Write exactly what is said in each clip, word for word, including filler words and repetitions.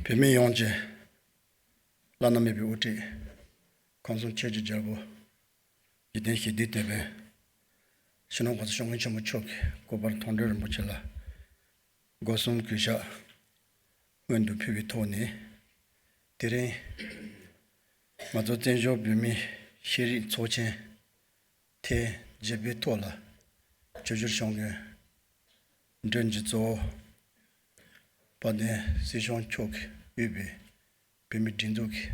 བོད་མི་ཡོངས་ཀྱི་བླ་ན་མེད་པའི་དབུ་ཁྲིད། ཁམས་གསུམ་ཆོས་ཀྱི་རྒྱལ་པོ། འཇིག་རྟེན་ཞི་བདེའི་དེད་དཔོན། སྤྱི་ནོར་༸གོང་ས་༸སྐྱབས་མགོན་ཆེན་པོ་མཆོག་གི་སྐུ་པར་མཐོང་གྲོལ་རིན་པོ་ཆེ་ལ་སྒོ་གསུམ་གུས་ཕྱག་སྔོན་དུ་ཕུལ་བའི་ཐོག་ནས། དེ་རིང་ང་ཚོ་བཙན་བྱོལ་བོད་མིའི་ཤེས་རིག་ཚོགས་ཆེན་ཐེངས་བརྒྱད་པའི་ཐོག་ལ་བཅུ་བཞིར་བྱུང་གི་མགྲོན་གྱི་གཙོ་བོ་དཔལ་ལྡན་སྲིད་སྐྱོང་མཆོག་གིས་དབུས་པའི་བོད་མིའི་སྒྲིག་འཛུགས་ཀྱི་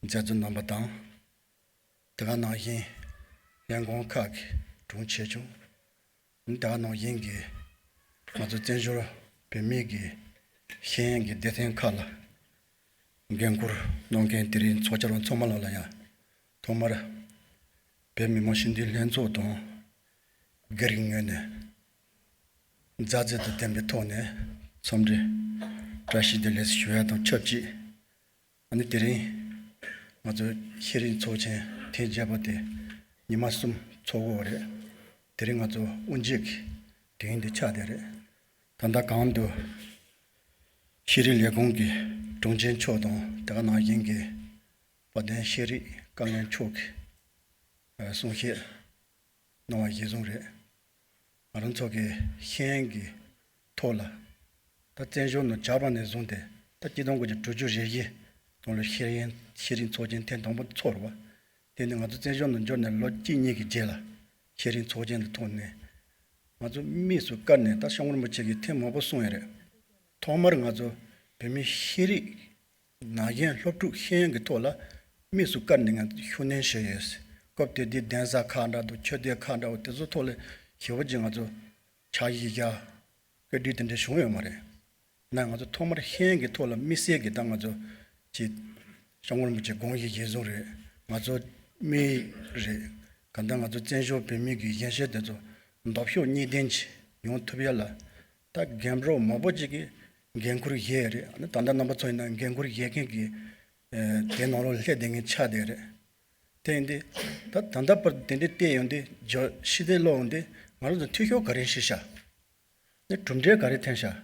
མཛད་གཙོ་རྣམ་པ་དང་། དེ་ག་ནང་བཞིན་ལས་ཁུངས་ཁག་གི་དྲུང་ཆེ་ཆུང་། དེ་ག་ནང་བཞིན་གྱི་ང་ཚོ་བཙན་བྱོལ་བོད་མིའི་གི་ཤེས་ཡོན་གྱི་སྡེ་ཚན་ཁག་ལ་འགན་འཁུར་གནང་མཁན་དེ་རིང་ཚོགས་བཅར་བ་ཚང་མ་ལ་ལ་ཡང་ཐོག་མར་བོད་མི་མང་སྤྱི་འཐུས་ལྷན་ཚོགས་དང་སྒེར་གྱི་ངོས་ནས་མཛའ་བརྩེ་དང་ལྡན་པའི་ཐོག་ནས་འཚམས་འདྲི་བཀྲ་ཤིས་བདེ་ལེགས་ཞུ་ཡ་དང་ཆབས་ཅིག་ཨ་ནི་དེ་རིང་ང་ཚོ་ཤེས་རིག་ཚོགས་ཆེན་ཐེངས་བརྒྱད་པ་དེ་ཉི་མ་གསུམ་ཚོགས་ཀྱི་ཡོད་རེད། དེ་རིང་ང་ཚོ་དབུ་འབྱེད་ཀྱི་དུས་ཡུན་དེ་ཆགས་བསྡད་རེད། ད་ལྟ་གོང་དུ་ཤེས་རིག་ལས་ཁུངས་ཀྱི་དྲུང་ཆེ་མཆོག་དང་དེ་ག་ནང་བཞིན་གྱི་དཔལ་ལྡན་ཤེས་རིག་བཀའ་བློན་མཆོག་གིས་གསུང་བཤད་གནང་བ་གཞིར་བཟུང་རེད། ང་རང་ཚོ་གི་ཤེས་ཡོན་གྱི་ཐོག་ལ་ད་བཙན་བྱོལ་ནང་བཅར་བ་ནས་བཟུང་སྟེ་ད་སྤྱི་ཟླ་དགུ་གི་དྲུག་ཅུ་རེ་བཞི་ནང་ལ་ཤེས་ཡོན་ཤེས་རིག་ཚོགས་ཆེན་ཐེངས་དང་པོ་ཚོགས་རེད་བ། དེ་ནི་ང་ཚོ་བཙན་བྱོལ་ནང་འབྱོར་ནས་ལོ་གཅིག་གཉིས་ཀྱི་རྗེས་ལ་ཤེས་རིག་ཚོགས་ཆེན་དུ་ཐོག་ནས་ང་ཚོ་དམིགས་སུ་བཀར་ནས་ད་སྐྱབས་མགོན་རིན་པོ་ཆེ་གིས་ཐེངས་མང་པོ་གསུངས་ཡོད་རེད། ཐོག་མར་ང་ཚོ་བོད་མིའི་ཤེས་རིག་ནང་བཞིན་སློབ་ཕྲུག་ཤེས་ཡོན་གྱི་ཐོག་ལ་དམིགས་སུ་བཀར་ནས་ང་ཚོས་ཤུགས་སྣོན་བྱས་ཡོད། སྐབས་དེ་དུས་གདན་ས་ཁག་འདྲ་འདུག་ཆོས་སྡེ་ཁག་འདྲ་བོ་དེ་ཚོ་ཐོག་ལ་ཞེ་པོ་ཅིག་ང་ཚོ་ཕྱག་བཞེས་བྱ་བཀོད་སྒྲིག་དེ་འདྲ་བྱུང་ཡོད་མ་རེད། ན་ང་ཚོ་ཐོག་མར་ཤེས་ཡོན་གྱི་ཐོག་ལ་དམིགས་བསལ་གྱི་ད་ང་ཚོ་ཅིག་སྐྱབས་མགོན་རིན་པོ་ཆེ་དགོངས་བཞེས་གཞིར་བཟུང་རེད། ང་ཚོ་མི་རེད། གང་ལྟར་ང་ཚོ་བཙན་བྱོལ་བོད་མི་གི་ཡོན་ཤེས་དེ་ཚོ་ལྡོག་ཕྱོགས་གཉིས་ལྡན་ཅིག་ཡོང་ཐུབ་ཡ་ལ་ད་རྒན་པོ་མང་པོ་ཅིག་གིས་འགན་འཁུར་བཞེས་རེད། ཨ་ནི་ད་ལྟ་རྣམ་པ་ཚོ་ཡིན་ན་འགན་འཁུར་བཞེས་མཁན་གྱི་ཨེ་དེ་ནང་ལོགས་སླེབས་བསྡད་མཁན་ཆགས་བསྡད་རེད། དེ་ཡིན་དུས་ད་ད་ལྟ་བར་དེ་འདྲའི་བལྟས་ཡོང་དུས་ཇོ་ཤི་དེ་ལོག་ཡོང་དུས་ང་རང་ཚོ་འཐུས་ཤོར་ག་རེ་ཞིག་ཤག་ནི་གྲུབ་འབྲས་ག་རེ་ཐོན་ཤག་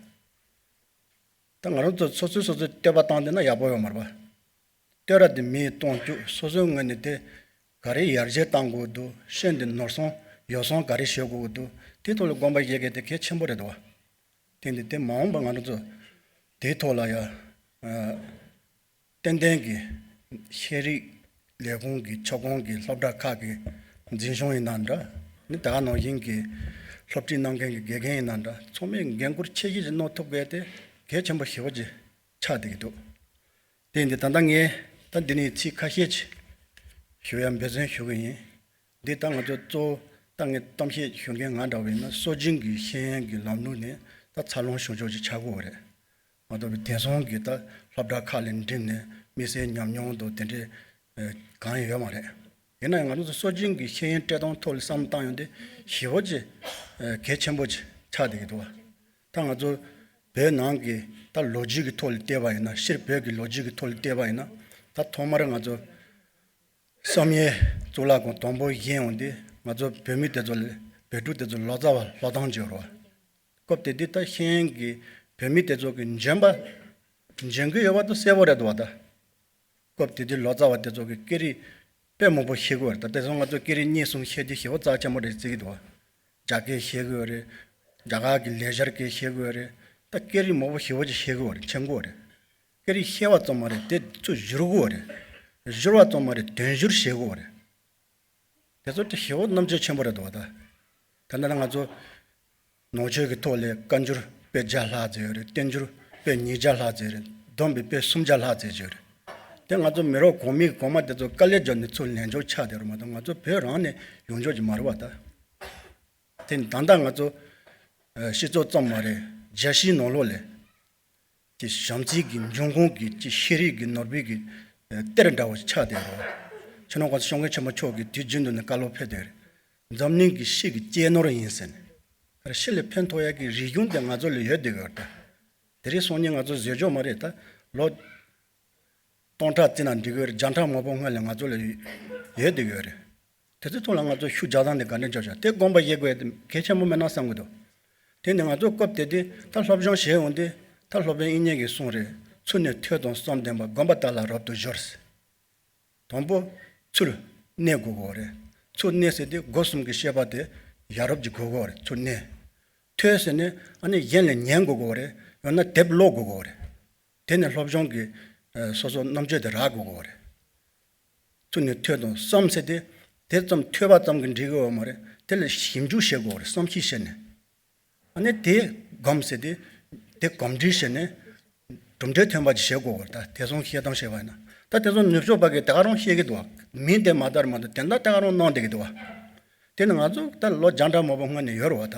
ད་ང་རང་ཚོ་སོ་སོས་སོ་སོའི་བསྟོད་པ་བཏང་བསྡད་ན་ཡག་པོ་ཡོད་མ་རེད་པ། བསྟོད་ར་དེ་མི་ཡིས་གཏོང་བཅུག་སོ་སོའི་ངོས་ནས་དེ་ག་རེ་ཡར་རྒྱས་གཏང་དགོས་འདུག་ཤེས་འདི་ནོར་སོང་ཡོ་སོང་ག་རེ་བྱེད་དགོས་འདུག་དེའི་ཐོག་ལ་དགོངས་པ་བཞེས་མཁན་དེ་གལ་ཆེན་པོ་རེད་འདུག་བ། དེ་འདི་དེ་མ་འོངས་པ་ང་རང་ཚོ་དེའི་ཐོག་ལ་ཡ། ཨ། ཏན་ཏན་གྱི་ཤེས་རིག་ལས་ཁུངས་ཀྱི་ཁྱབ་ཁོངས་ཀྱི་སློབ་གྲྭ་ཁག་གི་འཛིན་སྐྱོང་ཡིན་ན་འདྲ། ནི་ད་ག་ནང་བཞིན་གྱི་སློབ་ཁྲིད་གནང་མཁན་གྱི་དགེ་རྒན་ཡིན་ན་འདྲ། ཚང་མས་འགན་འཁུར་ཆེ་བཞེས་ཅིག་གནང་ཐུབ་མཁན་དེ་གལ་ཆེན་པོ་ཞེ་པོ་ཅིག་ཆགས་བསྡད་ཀྱི་འདུག་དེ་ཡིན་དུས་ད་ལྟ་ངས་ད་འདི་ནས་ཚིག་ཁ་ཤས་ཅིག་ཞུ་ཡ་འབད་བརྩོན་ཞུ་གི་ཡིན། འདི་ད་ང་ཚོ་གཙོ་བོ་ད་ངས་གཏམ་བཤད་ཞུ་མཁན་ང་འདྲ་བ་ཡིན་ན་སྲོལ་རྒྱུན་གྱི་ཤེས་ཡོན་གྱི་ལམ་ལུགས་ནས་ད་འཚར་ལོངས་བྱུང་ཆོག་ཅིག་ཆགས་ཀྱི་ཡོད་རེད། མ་གཏོགས་པའི་དེང་སང་གི་ད་སློབ་གྲྭ་ཁག་ལ་འགྲིམས་ནས་དམིགས་བསལ་ཉམས་མྱོང་དང་དེ་འདྲའི་ཨ་གང་ཡང་ཡོད་མ་རེད། ཡིན་ན་ཡང་ང་ཚོ་སྲོལ་རྒྱུན་གྱི་ཤེས་ཡོན་སྤྲད་སྟངས་ཐོག་ལ་བསམ་བློ་བཏང་ཡོང་དུས་ཞེ་པོ་ཅིག་ཨ་གལ་ཆེན་པོ་ཅིག་ཆགས་བསྡད་ཀྱི་འདུག་བ། ད་ང་ཚོ་བོད་ནང་གི་ད་ལོ་རྒྱུས་ཀྱི་ཐོག་ལ་བལྟས་པ་ཡིན་ན། སྤྱིར་བོད་ཀྱི་ལོ་རྒྱུས་ཀྱི་ཐོག་ལ་བལྟས་པ་ཡིན་ན། ད་ཐོག་མར་ང་ཚོ་བསམ་ཡས་གཙུག་ལག་ཁང་དང་པོ་བཞེངས་ཡོང་དུས་ང་ཚོ་བོད་མི་དེ་ཚོ་ལ་བོད་ཕྲུག་དེ་ཚོ་ལོ་ཙཱ་བ་སློབ་སྟོན་བྱེད་རོགས། སྐབས་དེ་དུས་ད་ཤེས་ཡོན་གྱི་བོད་མི་དེ་ཚོ་གི་འཇོན་པ་འཇོན་གྱི་ཡོད་པ་དེ་གསལ་པོ་རེད་འདུག་བ། ད་སྐབས་དེ་དུས་ལོ་ཙཱ་བ་དེ་ཚོ་གི་སྐད་རིགས་དཔེ་མང་པོ་ཤེས་ཀྱི་ཡོད་རེད། ད་དེང་སང་ང་ཚོ་སྐད་རིགས་གཉིས་གསུམ་ཤེས་དུས་ཞེ་པོ་རྩ་ཆེན་པོ་རེད་བརྩི་གི་འདུག་བ། རྒྱ་སྐད་ཤེས་ཀྱི་ཡོད་རེད། རྒྱ་གར་གྱི་ལེགས་སྦྱར་སྐད་ཤེས་ཀྱི་ཡོད་རེད། ད་སྐད་རིགས་མང་པོ་ཞེ་པོ་ཅིག་ཤེས་ཀྱི་ཡོད་རེད། མཁྱེན་གྱི་ཡོད་རེད། སྐད་རིགས་ཤེས་པ་ཙམ་མ་རེད། དེ་ཚོ་སྒྱུར་གྱི་ཡོད་རེད། སྒྱུར་བ་ཙམ་མ་རེད། དོན་སྒྱུར་བྱེད་ཀྱི་ཡོད་རེད། དེ་ཚོ་དེ་ཞེ་པོ་རྣམ་དཔྱོད་ཆེན་པོ་རེད་འདུག་བ། ད་ད་ལྟ་ང་ཚོ་ནང་ཆོས་ཀྱི་ཐོག་ལ་བཀའ་འགྱུར་དཔེ་བརྒྱ་ལྷག་ཙམ་ཡོད་རེད། བསྟན་འགྱུར་དཔེ་ཉིས་བརྒྱ་ལྷག་ཙམ་ཡོད་རེད། སྡོམ་པའི་དཔེ་སུམ་བརྒྱ་ལྷག་ཙམ་ཡོད་རེད། དེ་ང་ཚོ་མི་རབས་གོང་མའི་གོང་མ་དེ་ཚོ་དཀའ་ལས་བརྒྱབ་ནས་ཚུར་ལེན་ཆོག་ཆགས་བསྡད་རེད་མ་གཏོགས་ང་ཚོ་བོད་རང་ནས་ཡོང་ཆོག་ཅིག་མ་རེད་བ། ད་དེ་ད་ལྟ་ང་ཚོ་ཨ་སྤྱི་ཚོགས་ཙམ་མ་རེད། རྒྱལ་སྤྱིའི་ནང་ལོགས་ལ་ཀྱི་བྱམས་བརྩེ་གི་འབྱུང་ཁུངས་ཀྱི་ཀྱི་ཤེས་རིག་གི་ནོར་བུ་གི་ཨ་གཏེར་འདྲ་བོ་ཆགས་བསྡད་རེད། སྤྱི་ནོར་༸གོང་ས་༸སྐྱབས་མགོན་ཆེན་པོ་མཆོག་གིས་དུས་རྒྱུན་དུ་ནས་བཀའ་སློབ་ཕེབས་བསྡད་རེད། འཛམ་གླིང་གི་ཤེས་ཀྱི་གཅེས་ནོར་ཡིན་ཟེར་ནས། ཕར་ཕྱི་ལ་ཕན་ཐོགས་ཡག་གི་རིག་གཞུང་དེ་ང་ཚོ་ལ་ཡོད་བསྡད་ཡོད་རེད། ད་དེ་རིང་སང་ཉིན་ང་ཚོ་བཟོས་ཆོག་མ་རེད། ད་ལོ་སྟོང་ཕྲག་བརྩིས་ན་འགྲིག་གི་ཡོད་རེད། བརྒྱ་ཕྲག་མང་པོ་སྔོན་ལ་ང་ཚོ་ལ་ཡོད་བསྡད་ཡོད་རེད། དེ་ཚོའི་ཐོག་ལ་ང་ཚོ་ཤུགས་རྒྱག་སྟངས་དེ་ག་འདྲ་འཇོག་བྱ། དེ་དགོངས་པ་བཞེས་དགོས་ཡ་དེ་གལ་ཆེན་པོ་མེད་ན་བསམ་གི་འདུག་དེ་ནི་ང་ཚོ་སྐབས་དེ་དུས་ད་སློབ་སྦྱོང་བྱས་ཡོང་དུས་ད་སློབ་དཔོན་དབྱིག་གཉེན་གྱིས་གསུངས་རེད། ཚུར་གནས་ཐོས་དང་བསམ་ལྡན་པ། སྒོམ་པ་དག་ལ་རབ་ཏུ་སྦྱོར་ཟེར། དང་པོ་ཚུར་གནས་དགོས་ཀྱི་ཡོད་རེད། ཚུར་གནས་ཟེར་དེ་སྒོ་གསུམ་གྱི་ཤེས་པ་དེ་ཡ་རབས་ཀྱི་དགོས་ཀྱི་ཡོད་རེད། ཚུར་གནས། ཐོས་ཟེར་ནས་ཨ་ནི་གཞན་ལ་ཉན་དགོས་ཀྱི་ཡོད་རེད། ཡང་ན་དེབ་ཀློག་དགོས་ཀྱི་ཡོད་རེད། དེ་ནས་སློབ་སྦྱོང་གི་ཨ་སོ་སོ་རྣམ་དཔྱོད་དེ་རག་དགོས་ཀྱི་ཡོད་རེད། ཚུར་གནས་ཐོས་དང་བསམ་ཟེར་དེ་དེ་ཙམ་ཐོས་པ་ཙམ་གྱིས་འགྲིག་གི་ཡོད་མ་རེད། དེ་ལ་ཞིབ་འཇུག་བྱེད་དགོས་རེད། བསམ་གཞིག་བྱས་ནས། ཨ་ནི་དེ་སྒོམ་ཟེར་དེ་དེ་གོམས་འདྲིས་བྱས་ནས་གྲུབ་འབྲས་ཐོན་པ་ཅིག་བྱེད་དགོས་པར། ད་དེ་སོང་བཤད་སྟངས་བཤད་པ་ཡིན་ན། ད་དེ་སོང་ནུབ་ཕྱོགས་པ་གིས་དེ་ག་རང་བཤད་ཀྱི་འདུག་བ། མིང་དེ་མ་དར་མ་དར་དེ་འདྲ་དེ་ག་རང་གནང་བསྡད་ཀྱི་འདུག་བ། དེ་ནི་ང་ཚོ་ད་ལོ་བརྒྱ་ཕྲག་མང་པོ་སྔོན་ནས་ཡོད་རེད་བ། ད་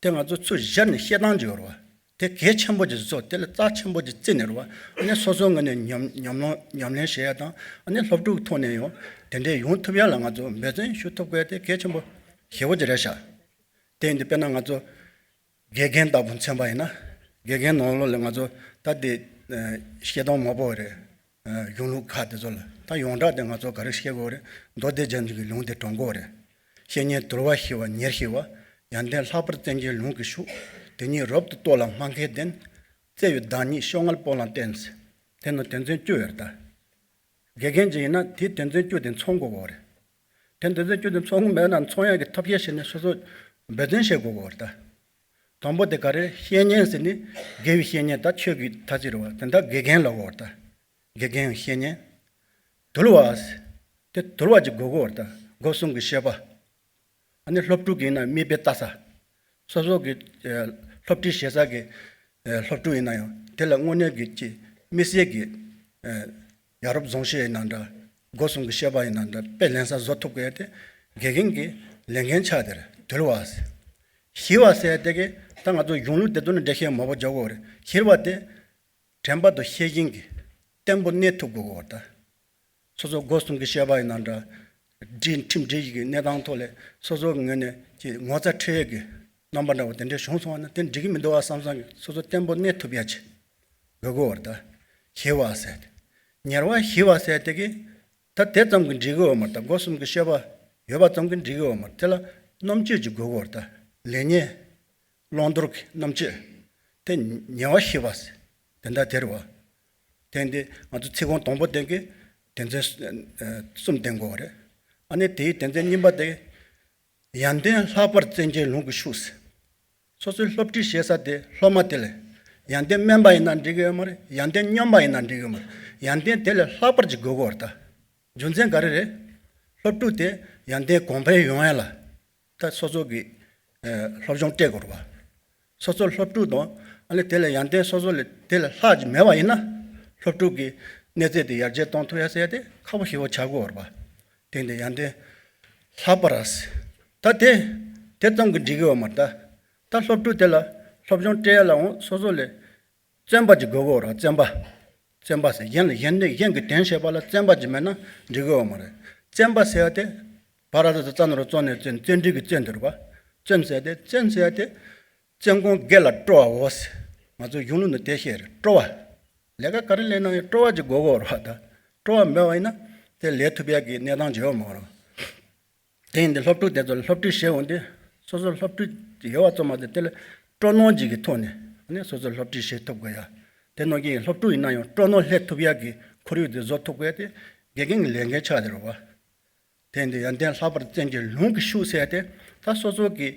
དེ་ང་ཚོ་ཚུར་བཞག་ནས་བཤད་སྟངས་ཅིག་ཡོད་རེད་བ། དེ་གལ་ཆེན་པོ་ཅིག་བཟོ། དེ་ལ་རྩ་ཆེན་པོ་ཅིག་བརྩིས་ནས་རེད་བ། ཨ་ནི་སོ་སོའི་ངོས་ནས་ཉམས་ཉམས་ལོང་ཉམས་ལེན་བྱེད་ཡ་དང་། ཨ་ནི་སློབ་ཕྲུག་ཐོག་ནས་ཡང་དེ་འདྲའི་ཡོང་ཐུབ་ཡ་ལ་ང་ཚོ་འབད་བརྩོན་ཞུ་ཐུབ་དགོས་དེ་གལ་ཆེན་པོ་ཞེ་པོ་ཅིག་རེད་ཤག་དེ་ཡིན་དུས་དཔེར་ན་ང་ཚོ་དགེ་རྒན་ལྟ་བུ་མཚོན་པ་ཡིན་ན། དགེ་རྒན་ནང་ལོགས་ལ་ང་ཚོ་ད་དེ་ཨ་བཤད་སྟངས་མང་པོ་རེད། ཨ་གཞུང་ལུགས་ཁག་དེ་ཚོ་ལ་ད་ཡོངས་གྲགས་དེ་ང་ཚོ་ག་རེ་བཤད་དགོས་རེད། མདོ་སྡེ་རྒྱན་གྱི་ལུང་དེ་དྲངས་དགོས་རེད། བཤེས་གཉེན་དུལ་བ་ཞི་བ་ཉེར་ཞི་བ། ཡོན་ཏན་ལྷག་པར་བཙན་གྱི་ལུང་གིས་ཕྱུག་དེ་ཉིད་རབ་ཏུ་རྟོགས་ལ་སྨྲ་མཁས་ལྡན། བརྩེ་བའི་བདག་ཉིད་བཤོལ་ངལ་སྤོང་ལ་བསྟེན། དེ་ནི་དོན་ཚན་བཅུ་ཡོད་རེད་ད། དགེ་རྒན་ཅིག་ཡིན་ན་དེའི་དོན་ཚན་བཅུ་དེ་མཚོན་དགོས་ཀྱི་ཡོད་རེད། དེ་དོན་ཚན་བཅུ་དེ་མཚོན་དགོས་མེད་ན་མཚོན་ཡག་གི་ཐབས་ཤེས་བྱས་ནས་སོ་སོ་འབད་བརྩོན་བྱེད་དགོས་ཀྱི་ཡོད་རེད་ད། དང་པོ་དེ་ག་རེ། བཤེས་གཉེན་ཟེར་ནི་དགེ་བའི་བཤེས་གཉེན་ད་ཆོས་ཀྱི་ཐ་ཚིག་རེད་བ། དེ་འདྲ་དགེ་རྒན་ལབ་ཀྱི་ཡོད་རེད་ད། དགེ་རྒན་བཤེས་གཉེན། དུལ་བ་ཟེར། དེ་དུལ་བ་ཅིག་དགོས་ཀྱི་ཡོད་རེད་ད། སྒོ་གསུམ་གྱི་ཤེས་པ། ཨ་ནི་སློབ་ཕྲུག་ཡིན་ན་མིག་དཔེ་ལྟ་ས། སོ་སོ་གི་ཨ་སློབ་ཁྲིད་བྱེད་ས་གི་ཨ་སློབ་ཕྲུག་ཡིན་ན་ཡང་དེ་ལ་དངོས་གནས་ཀྱི་ཅིག་དམིགས་བསལ་གྱི་ཨ་ཡ་རབས་བཟང་སྤྱོད་ཡིན་ན་འདྲ། སྒོ་གསུམ་གྱི་བཤད་པ་ཡིན་ན་འདྲ་དཔེ་ལེན་ས་བཟོ་ཐུབ་དགོས་ཡ་དེ་དགེ་རྒན་གྱི་ལས་འགན་ཆགས་དེར་དུལ་བ་ཟེར། ཞི་བ་ཟེར་ཡ་དེ་གི་ད་ང་ཚོ་གཞུང་ལུགས་དེ་ཚོ་ནི་འགྲེལ་བཤད་མང་པོ་རྒྱག་དགོས་རེད། ཞི་བ་དེ་དྲན་པ་དང་ཤེས་བཞིན་གྱིས་བརྟན་པོ་གནས་ཐུབ་དགོས་ཀྱི་ཡོད་རེད་ད། སོ་སོ་སྒོ་གསུམ་གྱི་བཤད་པ་ཡིན་ན་འདྲ། སྒྲིག་ཁྲིམས་སྒྲིག་གཞི་གི་གནས་སྟངས་ཐོག་ལས་སོ་སོའི་ངོས་ནས་ཀྱི་ངོ་ཚ་ཁྲེལ་ཡོད་ཀྱི་རྣམ་པ་འདྲ་བོ་དེ་འདྲའི་བྱུང་སོང་བ་ན་དེ་འགྲིག་གི་མི་འདུག་བ་བསམ་བསམ་གྱིས་སོ་སོ་བརྟན་པོ་གནས་ཐུབ་ཡ་ཅིག་དགོས་ཀྱི་ཡོད་རེད་ད། ཞི་བ་ཟེར་ཏེ། ཉེར་བ་ཞི་བ་ཟེར་ཏེ་གི་ད་དེ་ཙམ་གྱིས་འགྲིག་གི་ཡོད་མ་རེད་ད། སྒོ་གསུམ་གྱི་བཤད་པ་ཡོད་པ་ཙམ་གྱིས་འགྲིག་གི་ཡོད་མ་རེད། དེ་ལ་རྣམ་དཔྱོད་ཅིག་དགོས་ཀྱི་ཡོད་རེད་ད། ལེགས་ཉེས། བླང་དོར་གྱི་རྣམ་དཔྱོད། དེ་ཉེ་བར་ཞི་བ་ཟེར། དེ་འདྲ་དེ་རེད་བ། དེ་འདི་ང་ཚོ་ཚིག་ཀོང་དང་པོ་དེ་གི་དོན་ཚན་གསུམ་ལྡན་དགོས་པ་རེད། ཨ་ནི་དེའི་དོན་ཚན་གཉིས་པ་དེ་ཡོན་ཏན་ལྷག་པར་བཙན་གྱི་ལུང་གིས་ཕྱུག་ཟེར། སོ་སོའི་སློབ་ཁྲིད་བྱེད་ས་དེ་སློབ་མ་དེ་ལ་ཡོན་ཏན་དམན་པ་ཡིན་ན་འགྲིག་གི་ཡོད་མ་རེད། ཡོན་ཏན་སྙོམས་པ་ཡིན་ན་འགྲིག་གི་ཡོད་མ་རེད། ཡོན་ཏན་དེ་ལས་ལྷག་པར་གྱི་དགོས་ཀྱི་ཡོད་རེད་ད། རྒྱུ་མཚན་ག་རེ་རེད། སློབ་ཕྲུག་དེ་ཡོན་ཏན་གོང་འཕེལ་ཡོང་ཡ་ལ། ད་སོ་སོ་གི་ཨ་སློབ་སྦྱོང་སྤྲད་དགོས་རེད་བ། སོ་སོ་སློབ་ཕྲུག་དང་ཨ་ནི་དེ་ལས་ཡོན་ཏན་སོ་སོ་ལས་དེ་ལས་ལྷག་ཅིག་མེད་པ་ཡིན་ན། སློབ་ཕྲུག་གི་གནས་ཚད་དེ་ཡར་རྒྱས་གཏོང་ཐུབ་ཡ་ཟེར་ཡ་དེ་ཁག་པོ་ཞེ་པོ་ཆགས་ཀྱི་ཡོད་རེད་བ། དེ་འདི་ཡོན་ཏན་ལྷག་པར་ཟེར། ད་དེ་དེ་ཙམ་གྱིས་འགྲིག་གི་ཡོད་མ་རེད་ད། ད་སློབ་ཕྲུག་དེ་ལ་སློབ་སྦྱོང་སྤྲད་ཡ་ལའང་སོ་སོ་ལས་བརྩོན་པ་ཅིག་དགོས་ཀྱི་ཡོད་རེད། བརྩོན་པ། བརྩོན་པ་ཟེར་གཞན་ལ་གཞན་ནས་གཞན་གྱི་དོན་བྱེད་པ་ལ་བརྩོན་པ་ཅིག་མེད་ན་འགྲིག་གི་ཡོད་མ་རེད། བརྩོན་པ་ཟེར་ཡ་དེ་བ་ར་ཟ་ཙ་ན་རོ་བརྩོན་ནས་བརྩོན། བརྩོན་འགྲུས་ཀྱི་བརྩོན་དེ་རེད་བ། བརྩོན་ཟེར་ཡ་དེ་བརྩོན་ཟེར་ཡ་དེ་བརྩོན་སྒོམ་དགེ་ལ་སྤྲོ་བའོ་ཟེར། ང་ཚོ་གཞུང་ལུགས་ནས་དེ་བཤད་རེད། སྤྲོ་བ། ལས་ཀ་ག་རེ་ལས་ན་ཡང་སྤྲོ་བ་ཅིག་དགོས་ཀྱི་ཡོད་རེད་བ། ད་སྤྲོ་བ་མེད་པ་ཡིན་ན་དེ་ལས་ཐུབ་ཡ་གི་གནས་སྟངས་ཅིག་ཡོད་མ་རེད། དེ་ཡིན་དུས་སློབ་ཕྲུག་དེ་ཚོ་ལ་སློབ་ཁྲིད་བྱེད་འོང་དུས་སོ་སོ་སློབ་ཁྲིད་ཡོད་པ་ཙམ་མ་ཟད་དེ་ལ་སྤྲོ་སྣང་ཅིག་གི་ཐོག་ནས་ནི་སོ་སོ་སློབ་ཁྲིད་བྱེད་ཐུབ་དགོས་ཡ། དེ་ནང་བཞིན་སློབ་ཕྲུག་ཡིན་ན་ཡང་སྤྲོ་སྣང་སླེབས་ཐུབ་ཡ་གི་ཁོར་ཡུག་དེ་བཟོ་ཐུབ་དགོས་ཡ་དེ་དགེ་རྒན་གྱི་ལས་འགན་ཆགས་བསྡད་རེད་བ། དེ་ཡིན་དུས་ཡོན་ཏན་ལྷག་པར་བཙན་གྱི་ལུང་གིས་ཕྱུག་ཟེར་ཡ་དེ་ད་སོ་སོ་གི་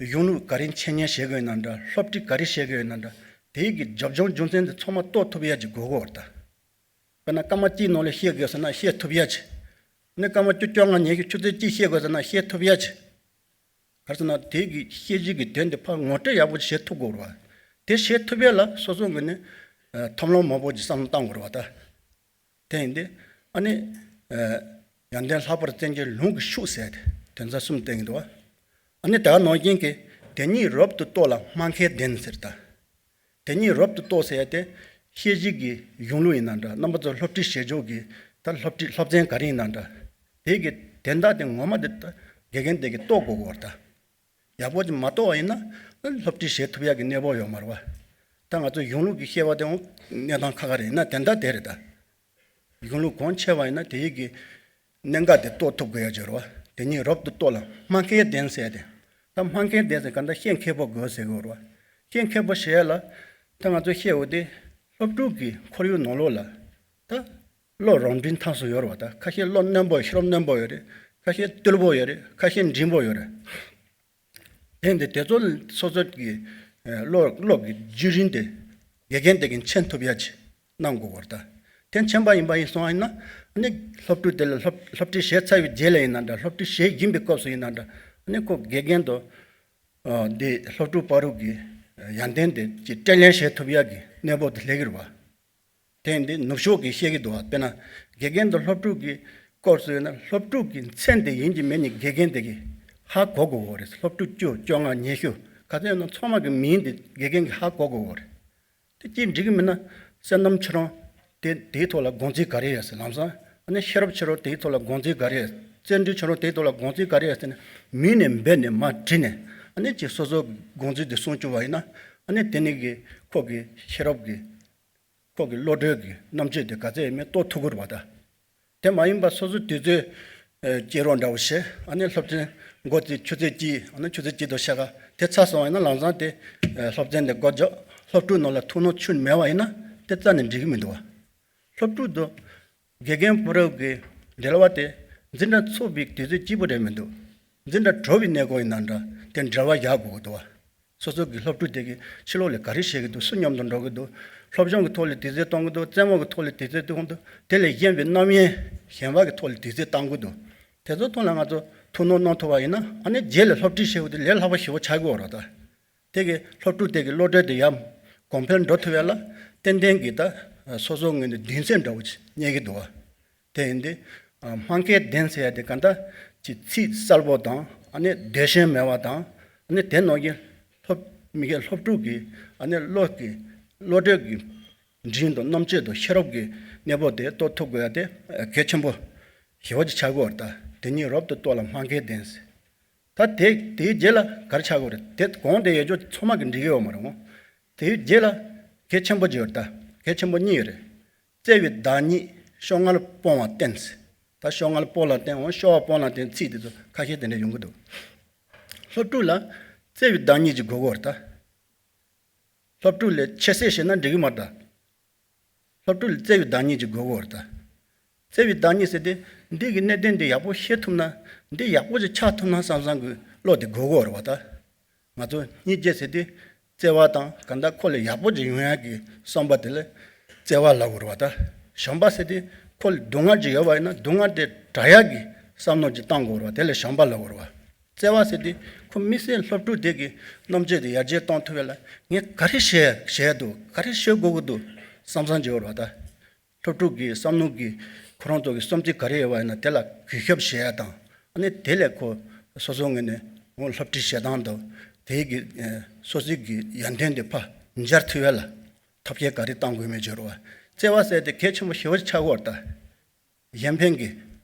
གཞུང་ལུགས་ག་རེ་འཆད་ཉན་བྱེད་དགོས་ཡིན་ན་འདྲ། སློབ་ཁྲིད་ག་རེ་བྱེད་དགོས་ཡིན་ན་འདྲ། དེའི་གི་རྒྱབ་ལྗོངས་རྒྱུ་མཚན་དེ་ཚང་མ་རྟོགས་ཐུབ་ཡ་ཅིག་དགོས་ཀྱི་ཡོད་རེད་ད། དཔེར་ན་སྐར་མ་གཅིག་ནང་ལ་བཤད་དགོས་ཟེར་ན་བཤད་ཐུབ་ཡ་ཅིག་ནི་སྐར་མ་བཅུ་བཅོ་ལྔ་ཉི་ཤུ་ཆུ་ཚོད་གཅིག་བཤད་དགོས་ཟེར་ན་བཤད་ཐུབ་ཡ་ཅིག་ག་རེ་ཟེར་ན་དེ་གི་བཤད་གཞི་གི་དོན་དེ་ཕར་ངོ་སྤྲོད་ཡག་པོ་ཅིག་བྱེད་ཐུབ་དགོས་རེད་བ། དེ་བྱེད་ཐུབ་ཡ་ལ་སོ་སོ་གི་ནི་ཨ་ཐབས་ལམ་མང་པོ་ཅིག་བསམ་བློ་བཏང་དགོས་རེད་བ་ད། དེ་ཡིན་དུས་ཨ་ནི་ཨ་ཡོན་ཏན་ལྷག་པར་བཙན་གྱི་ལུང་གིས་ཕྱུག་ཟེར་ཏེ་དོན་ཚན་གསུམ་བསྟན་གྱི་འདུག་བ། ཨ་ནི་དེ་ག་ནང་བཞིན་གྱི་དེ་ཉིད་རབ་ཏུ་རྟོགས་ལ་སྨྲ་མཁས་ལྡན་ཟེར་ད། དེ་ཉིད་རབ་ཏུ་རྟོགས་ཟེར་ཡ་དེ་བཤད་གཞི་གི་གཞུང་ལུགས་ཡིན་ན་འདྲ། རྣམ་པ་ཚོ་སློབ་ཁྲིད་བྱེད་ཕྱོགས་ཀྱི་ད་སློབ་ཁྲིད་སློབ་ཚན་ག་རེ་ཡིན་ན་འདྲ། དེ་གི་དོན་དག་དེ་ངོ་མ་དེ་ད་དགེ་རྒན་དེ་གིས་རྟོགས་དགོས་ཀྱི་ཡོད་རེད་ད། ཡག་པོ་ཅིག་མ་རྟོགས་པ་ཡིན་ན་སློབ་ཁྲིད་བྱེད་ཐུབ་ཡག་གི་གནས་བབ་ཡོད་མ་རེད་བ། ད་ང་ཚོ་གཞུང་ལུགས་ཀྱི་བཤད་པ་དེའང་གནས་སྟངས་ཁག་ཁག་རེད། ཡིན་ན་དོན་དག་དེ་རེད་ད། གཞུང་ལུགས་གང་འཆད་པ་ཡིན་ན་དེ་ཡི་གི་གནད་འགག་དེ་རྟོགས་ཐུབ་དགོས་ཡ་ཅིག་རེད་བ། དེ་ཉིད་རབ་ཏུ་རྟོགས་ལ་སྨྲ་མཁས་ལྡན་ཟེར་ཏེ། ད་སྨྲ་མཁས་ལྡན་ཟེར་ག་འདྲ་བཤད་མཁས་པོ་དགོས་ཟེར་གི་རེད་བ། བཤད་མཁས་པོ་ཟེར་ཡ་ལ་ད་ང་ཚོ་བཤད་འོ་དེ་ སློབ་ཕྲུག་གི་ཁོར་ཡུག་ནང་ལོགས་ལ་ད་བློ་རང་འདྲེན་ཐབས་སུ་ཡོད་རེད་བ། ད་ཁ་ཤས་བློ་རྣོན་པོ་ཤེས་རབ་རྣོན་པོ་ཡོད་རེད། ཁ་ཤས་རྟུལ་པོ་ཡོད་རེད། ཁ་ཤས་འབྲིང་པོ་ཡོད་རེད། དེ་འདི་དེ་ཚོ་སོ་སོ་གི་ཨ་བློ་བློ་གི་བརྒྱུད་རིམ་དེ་དགེ་རྒན་དེ་གིས་མཁྱེན་ཐུབ་ཡ་ཅིག་གནང་དགོས་པ་རེད། ད་དེ་མཁྱེན་པ་ཡིན་པ་ཡིན་སོང་ཡིན་ན་ཨ་ནི་སློབ་ཕྲུག་དེ་ལ་སློབ་སློབ་ཁྲིད་བྱས་ཚར་བའི་རྗེས་ལ་ཡིན་ན་འདྲ། སློབ་ཁྲིད་བྱེད་བཞིན་པའི་སྐབས་སུ་ཡིན་ན་འདྲ། ཨ་ནི་ཁོ་དགེ་རྒན་དང་ཨ་འདི་སློབ་ཕྲུག་བར་དུ་གི་ཡོན་ཏན་དེ་ཅིག་འཕྲིན་ལས་བྱེད་ཐུབ་ཡ་གི་གནས་བབ་དེ་སླེབས་ཀྱི་རེད་བ། དེ་འདི་ནུབ་ཕྱོགས་ཀྱིས་བཤད་ཀྱི་འདུག་བ། དཔེར་ན་དགེ་རྒན་དང་སློབ་ཕྲུག་གི་སྐོར་སུ་ཡོད་ན་སློབ་ཕྲུག་གི་མཚན་དེ་ཡིན་གཅིག་མིན་གཅིག་དགེ་རྒན་དེ་གིས་ཧ་གོ་དགོས་ཀྱི་རེད། སློབ་ཕྲུག་བཅུ་བཅོ་ལྔ་ཉི་ཤུ་ག་ཚོད་ཡོད་ན་ཚང་མ་གི་མིང་དེ་དགེ་རྒན་གྱིས་ཧ་གོ་དགོས་ཀྱི་རེད། དེ་གཅིག་འགྲིག་གི་མིན་ན་བསོད་ནམས་ཁྱོད་རང་དེ་དེའི་ཐོག་ལ་དགོངས་ཚུལ་ག་རེ་ཡོད་ཟེར། ལམ་སང་ཨ་ནི་ཤེས་རབ་ཁྱོད་རང་དེའི་ཐོག་ལ་དགོངས་ཚུལ་ག་རེ་ཡོད། རྩལ་འགྲན་ཁྱོད་རང་དེའི་ཐོག་ལ་དགོངས་ཚུལ་ག་རེ་ཡོད་ཟེར་ནས་མིང་ནས་འབོད་ནས་མར་དྲིས་ནས་ཨ་ནི་ཅིག་སོ་སོ་དགོངས་ཚུལ་དེ་གསུང་བཅུག་པ་ཡིན་ན་ཨ་ནི་དེ་ནི་གི་ཁོ་གི་ཤེས་རབ་ཀྱི་ཁོ་གི་བློ་གྲོས་ཀྱི་རྣམ་དཔྱོད་དེ་ག་ཚད་ཡོད་མེད་རྟོགས་ཐུབ་ཀྱི་རེད་བ། ད་དེ་མ་ཡིན་པ་སོ་སོ་དུས་ཚོད་ཨ་སྐྱེལ་རོགས་འདྲ་བོ་བྱས་ཨ་ནི་སློབ་ཚན་འགོ་ཚུགས་ཆུ་ཚོད་གཅིག་ཨ་ནི་ཆུ་ཚོད་གཅིག་དང་ཕྱེད་ཀ་དེ་ཚར་སོང་བ་ཡིན་ན་ལམ་སང་དེ་ཨ་སློབ་ཚན་དེ་འགོ་འཇོག་སློབ་ཕྲུག་ནང་ལ་ཐུགས་སྣང་ཆུང་མེད་པ་ཡིན་ན་དེ་རྩ་ནས་འགྲིག་གི་མི་འདུག་བ། སློབ་ཕྲུག་དང་དགེ་རྒན་བར་གྱི་འབྲེལ་བ་དེ་འཛིན་གྲྭ་ཚུགས་པའི་དུས་ཚོད་གཅིག་པུ་རེད་མི་འདུག་འཛིན་གྲྭ་གྲོལ་བའི་གནས་སྐབས་ཡིན་ན་འདྲ་དེ་འབྲེལ་བ་རྒྱག་དགོས་ཀྱི་འདུག་བ། སོ་སོ་གི་སློབ་ཕྲུག་དེ་གིས་ཕྱི་ལོགས་ལ་ག་རེ་བྱེད་ཀྱི་འདུག་སུ་མཉམ་དུ་འགྲོ་གི་འདུག་སློབ་སྦྱོང་གི་ཐོག་ལ་དུས་ཚོད་གཏོང་གི་འདུག་རྩེད་མོ་གི་ཐོག་ལ་དུས་ཚོད་གཏོང་གི་འདུག་དེ་ལས་གཞན་པའི་རྣམ་གཡེང་གཞན་པ་གི་ཐོག་ལ་དུས་ཚོད་གཏང་གི་འདུག་དེ་ཚོ་ཐོག་ལ་ང་ཚོ་ཐུགས་སྣང་གནང་ཐུབ་པ་ཡིན་ན་ཨ་ནི་རྗེས་ལ་སློབ་ཁྲིད་བྱེད་དགོས་དེ་ལས་ལྷག་པ་ཞེ་པོ་ཆགས་ཀྱི་ཡོད་རེད་ད། དེ་གི་སློབ་ཕྲུག་དེ་གི་བློ་གྲོས་དེ་ཡར་གོང་འཕེལ་འགྲོ་ཐུབ་ཡ་ལ་ཏན་ཏན་གྱི་ད་སོ་སོ་ངོས་ནས་མདུན་སེམས་འདྲ་བོ་ཅིག་རྙེད་ཀྱི་འདུག་བ། དེ་ཡིན་དུས་སྨྲ་མཁས་ལྡན་ཟེར་ཡ་དེ་ག་འདྲ་ཅིག་ཚིག་གསལ་པོ་དང་ཨ་ནི་འདོད་ཞེན་མེད་པ་དང་ཨ་ནི་དེ་ནང་གི་སློབ་མི་གི་སློབ་ཕྲུག་གི་ཨ་ནི་བློ་གི་བློ་གྲོས་ཀྱི་འབྲིང་དང་རྣམ་དཔྱོད་དང་ཤེས་རབ་ཀྱི་གནས་བབ་དེ་རྟོགས་ཐུབ་དགོས་ཡ་དེ་གལ་ཆེན་པོ་ཞེ་པོ་ཅིག་ཆགས་ཀྱི་ཡོད་རེད་ད། དེ་ཉིད་རབ་ཏུ་རྟོགས་ལ་སྨྲ་མཁས་ལྡན་ཟེར། ད་དེ་དེའི་རྗེས་ལ་ག་རེ་ཆགས་ཀྱི་ཡོད་རེད། དེ་གོང་དེ་ཡོད་ཆོག་ཚང་མ་གི་འགྲིག་གི་ཡོད་མ་རེད་མོ། དེའི་རྗེས་ལ་གལ་ཆེན་པོ་ཅིག་ཡོད་རེད་ད། གལ་ཆེན་པོ་གཉིས་ཡོད་རེད། བརྩེ་བའི་བདག་ཉིད་ཤོག་ངལ་སྤོང་བ་བསྟེན་ཟེར། ད་ཤོག་ངལ་སྤོང་ལ་བརྟེན་འོང་ཤོར་བ་སྤོང་ལ་བརྟེན་ཚིག་དེ་ཚོ་ཁ་ཤས་དེ་འདྲ་ཡོང་གི་འདུག་སློབ་ཕྲུག་ལ་བརྩེ་བའི་བདག་ཉིད་ཅིག་དགོས་ཀྱི་ཡོད་རེད་ད། སློབ་ཕྲུག་ལ་ཁྱད་གསོད་བྱས་ན་འགྲིག་གི་མ་རེད་ད། སློབ་ཕྲུག་ལ་བརྩེ་བའི་བདག་ཉིད་ཅིག་དགོས་ཀྱི་ཡོད་རེད་ད། བརྩེ་བའི་བདག་ཉིད་ཟེར་དེ་འདི་གི་གནད་དོན་འདི་ཡག་པོ་ཤེས་ཐུབ་ན་འདི་ཡག་པོ་ཅིག་ཆགས་ཐུབ་ན་བསམ་བསམ་གི་བློ་དེ་དགོས་ཀྱི་ཡོད་རེད་བ་ད། ང་ཚོ་སྙིང་རྗེ་ཟེར་དེ་བརྩེ་བ་དང་གང་ལྟར་ཁོ་ལ་ཡག་པོ་ཅིག་ཡོང་ཡག་གི་བསམ་པ་དེ་ལ་བརྩེ་བ་ལབ་དགོས་རེད་བ་ད། བྱམས་པ་ཟེར་དེ་ཁོ་ལ་སྡུག་བསྔལ་ཅིག་ཡོད་པ་ཡིན་ན་སྡུག་བསྔལ་དེ་དྲག་ཡག་གི་བསམ་བློ་ཅིག་བཏང་དགོས་རེད་བ། དེ་ལ་བྱམས་པ་ལབ་དགོས་རེད་བ། བརྩེ་བ་ཟེར་དུས་ཁོ་དམིགས་བསལ་སློབ་ཕྲུག་དེ་གི་རྣམ་དཔྱོད་དེ་ཡར་རྒྱས་གཏོང་ཐུབ་ཡ་ལ་ངས་ག་རེ་བྱེད་བྱེད་འདུག་ག་རེ་བྱེད་དགོས་ཀྱི་འདུག་བསམ་བསམ་བྱེད་དགོས་རེད་བ་ད། སློབ་ཕྲུག་གི་བསམ་བློ་གི་ཁོ་རང་ཚོ་གི་བསམ་ཚུལ་ག་རེ་ཡོད་པ་ཡིན་ན་དེ་ལ་གུས་ཞབས་བྱེད་ཡ་དང་ཨ་ནི་དེ་ལས་ཁོ་སོ་སོ་ངོས་ནས་འོ་སློབ་ཁྲིད་བྱེད་སྟངས་དང་དེའི་གི་ཨ་སོ་སོའི་གི་ཡོན་ཏན་དེ་ཕར་འབྱར་ཐུབ་ཡ་ལ་ཐབས་ཤེས་ག་རེ་གཏང་དགོས་མེད་བརྗོད་རོགས། བརྩེ་བ་ཟེར་དེ་གལ་ཆེན་པོ་ཞེ་པོ་ཆགས་ཀྱི་ཡོད་རེད་ད། གཞན་ཕན་གྱི།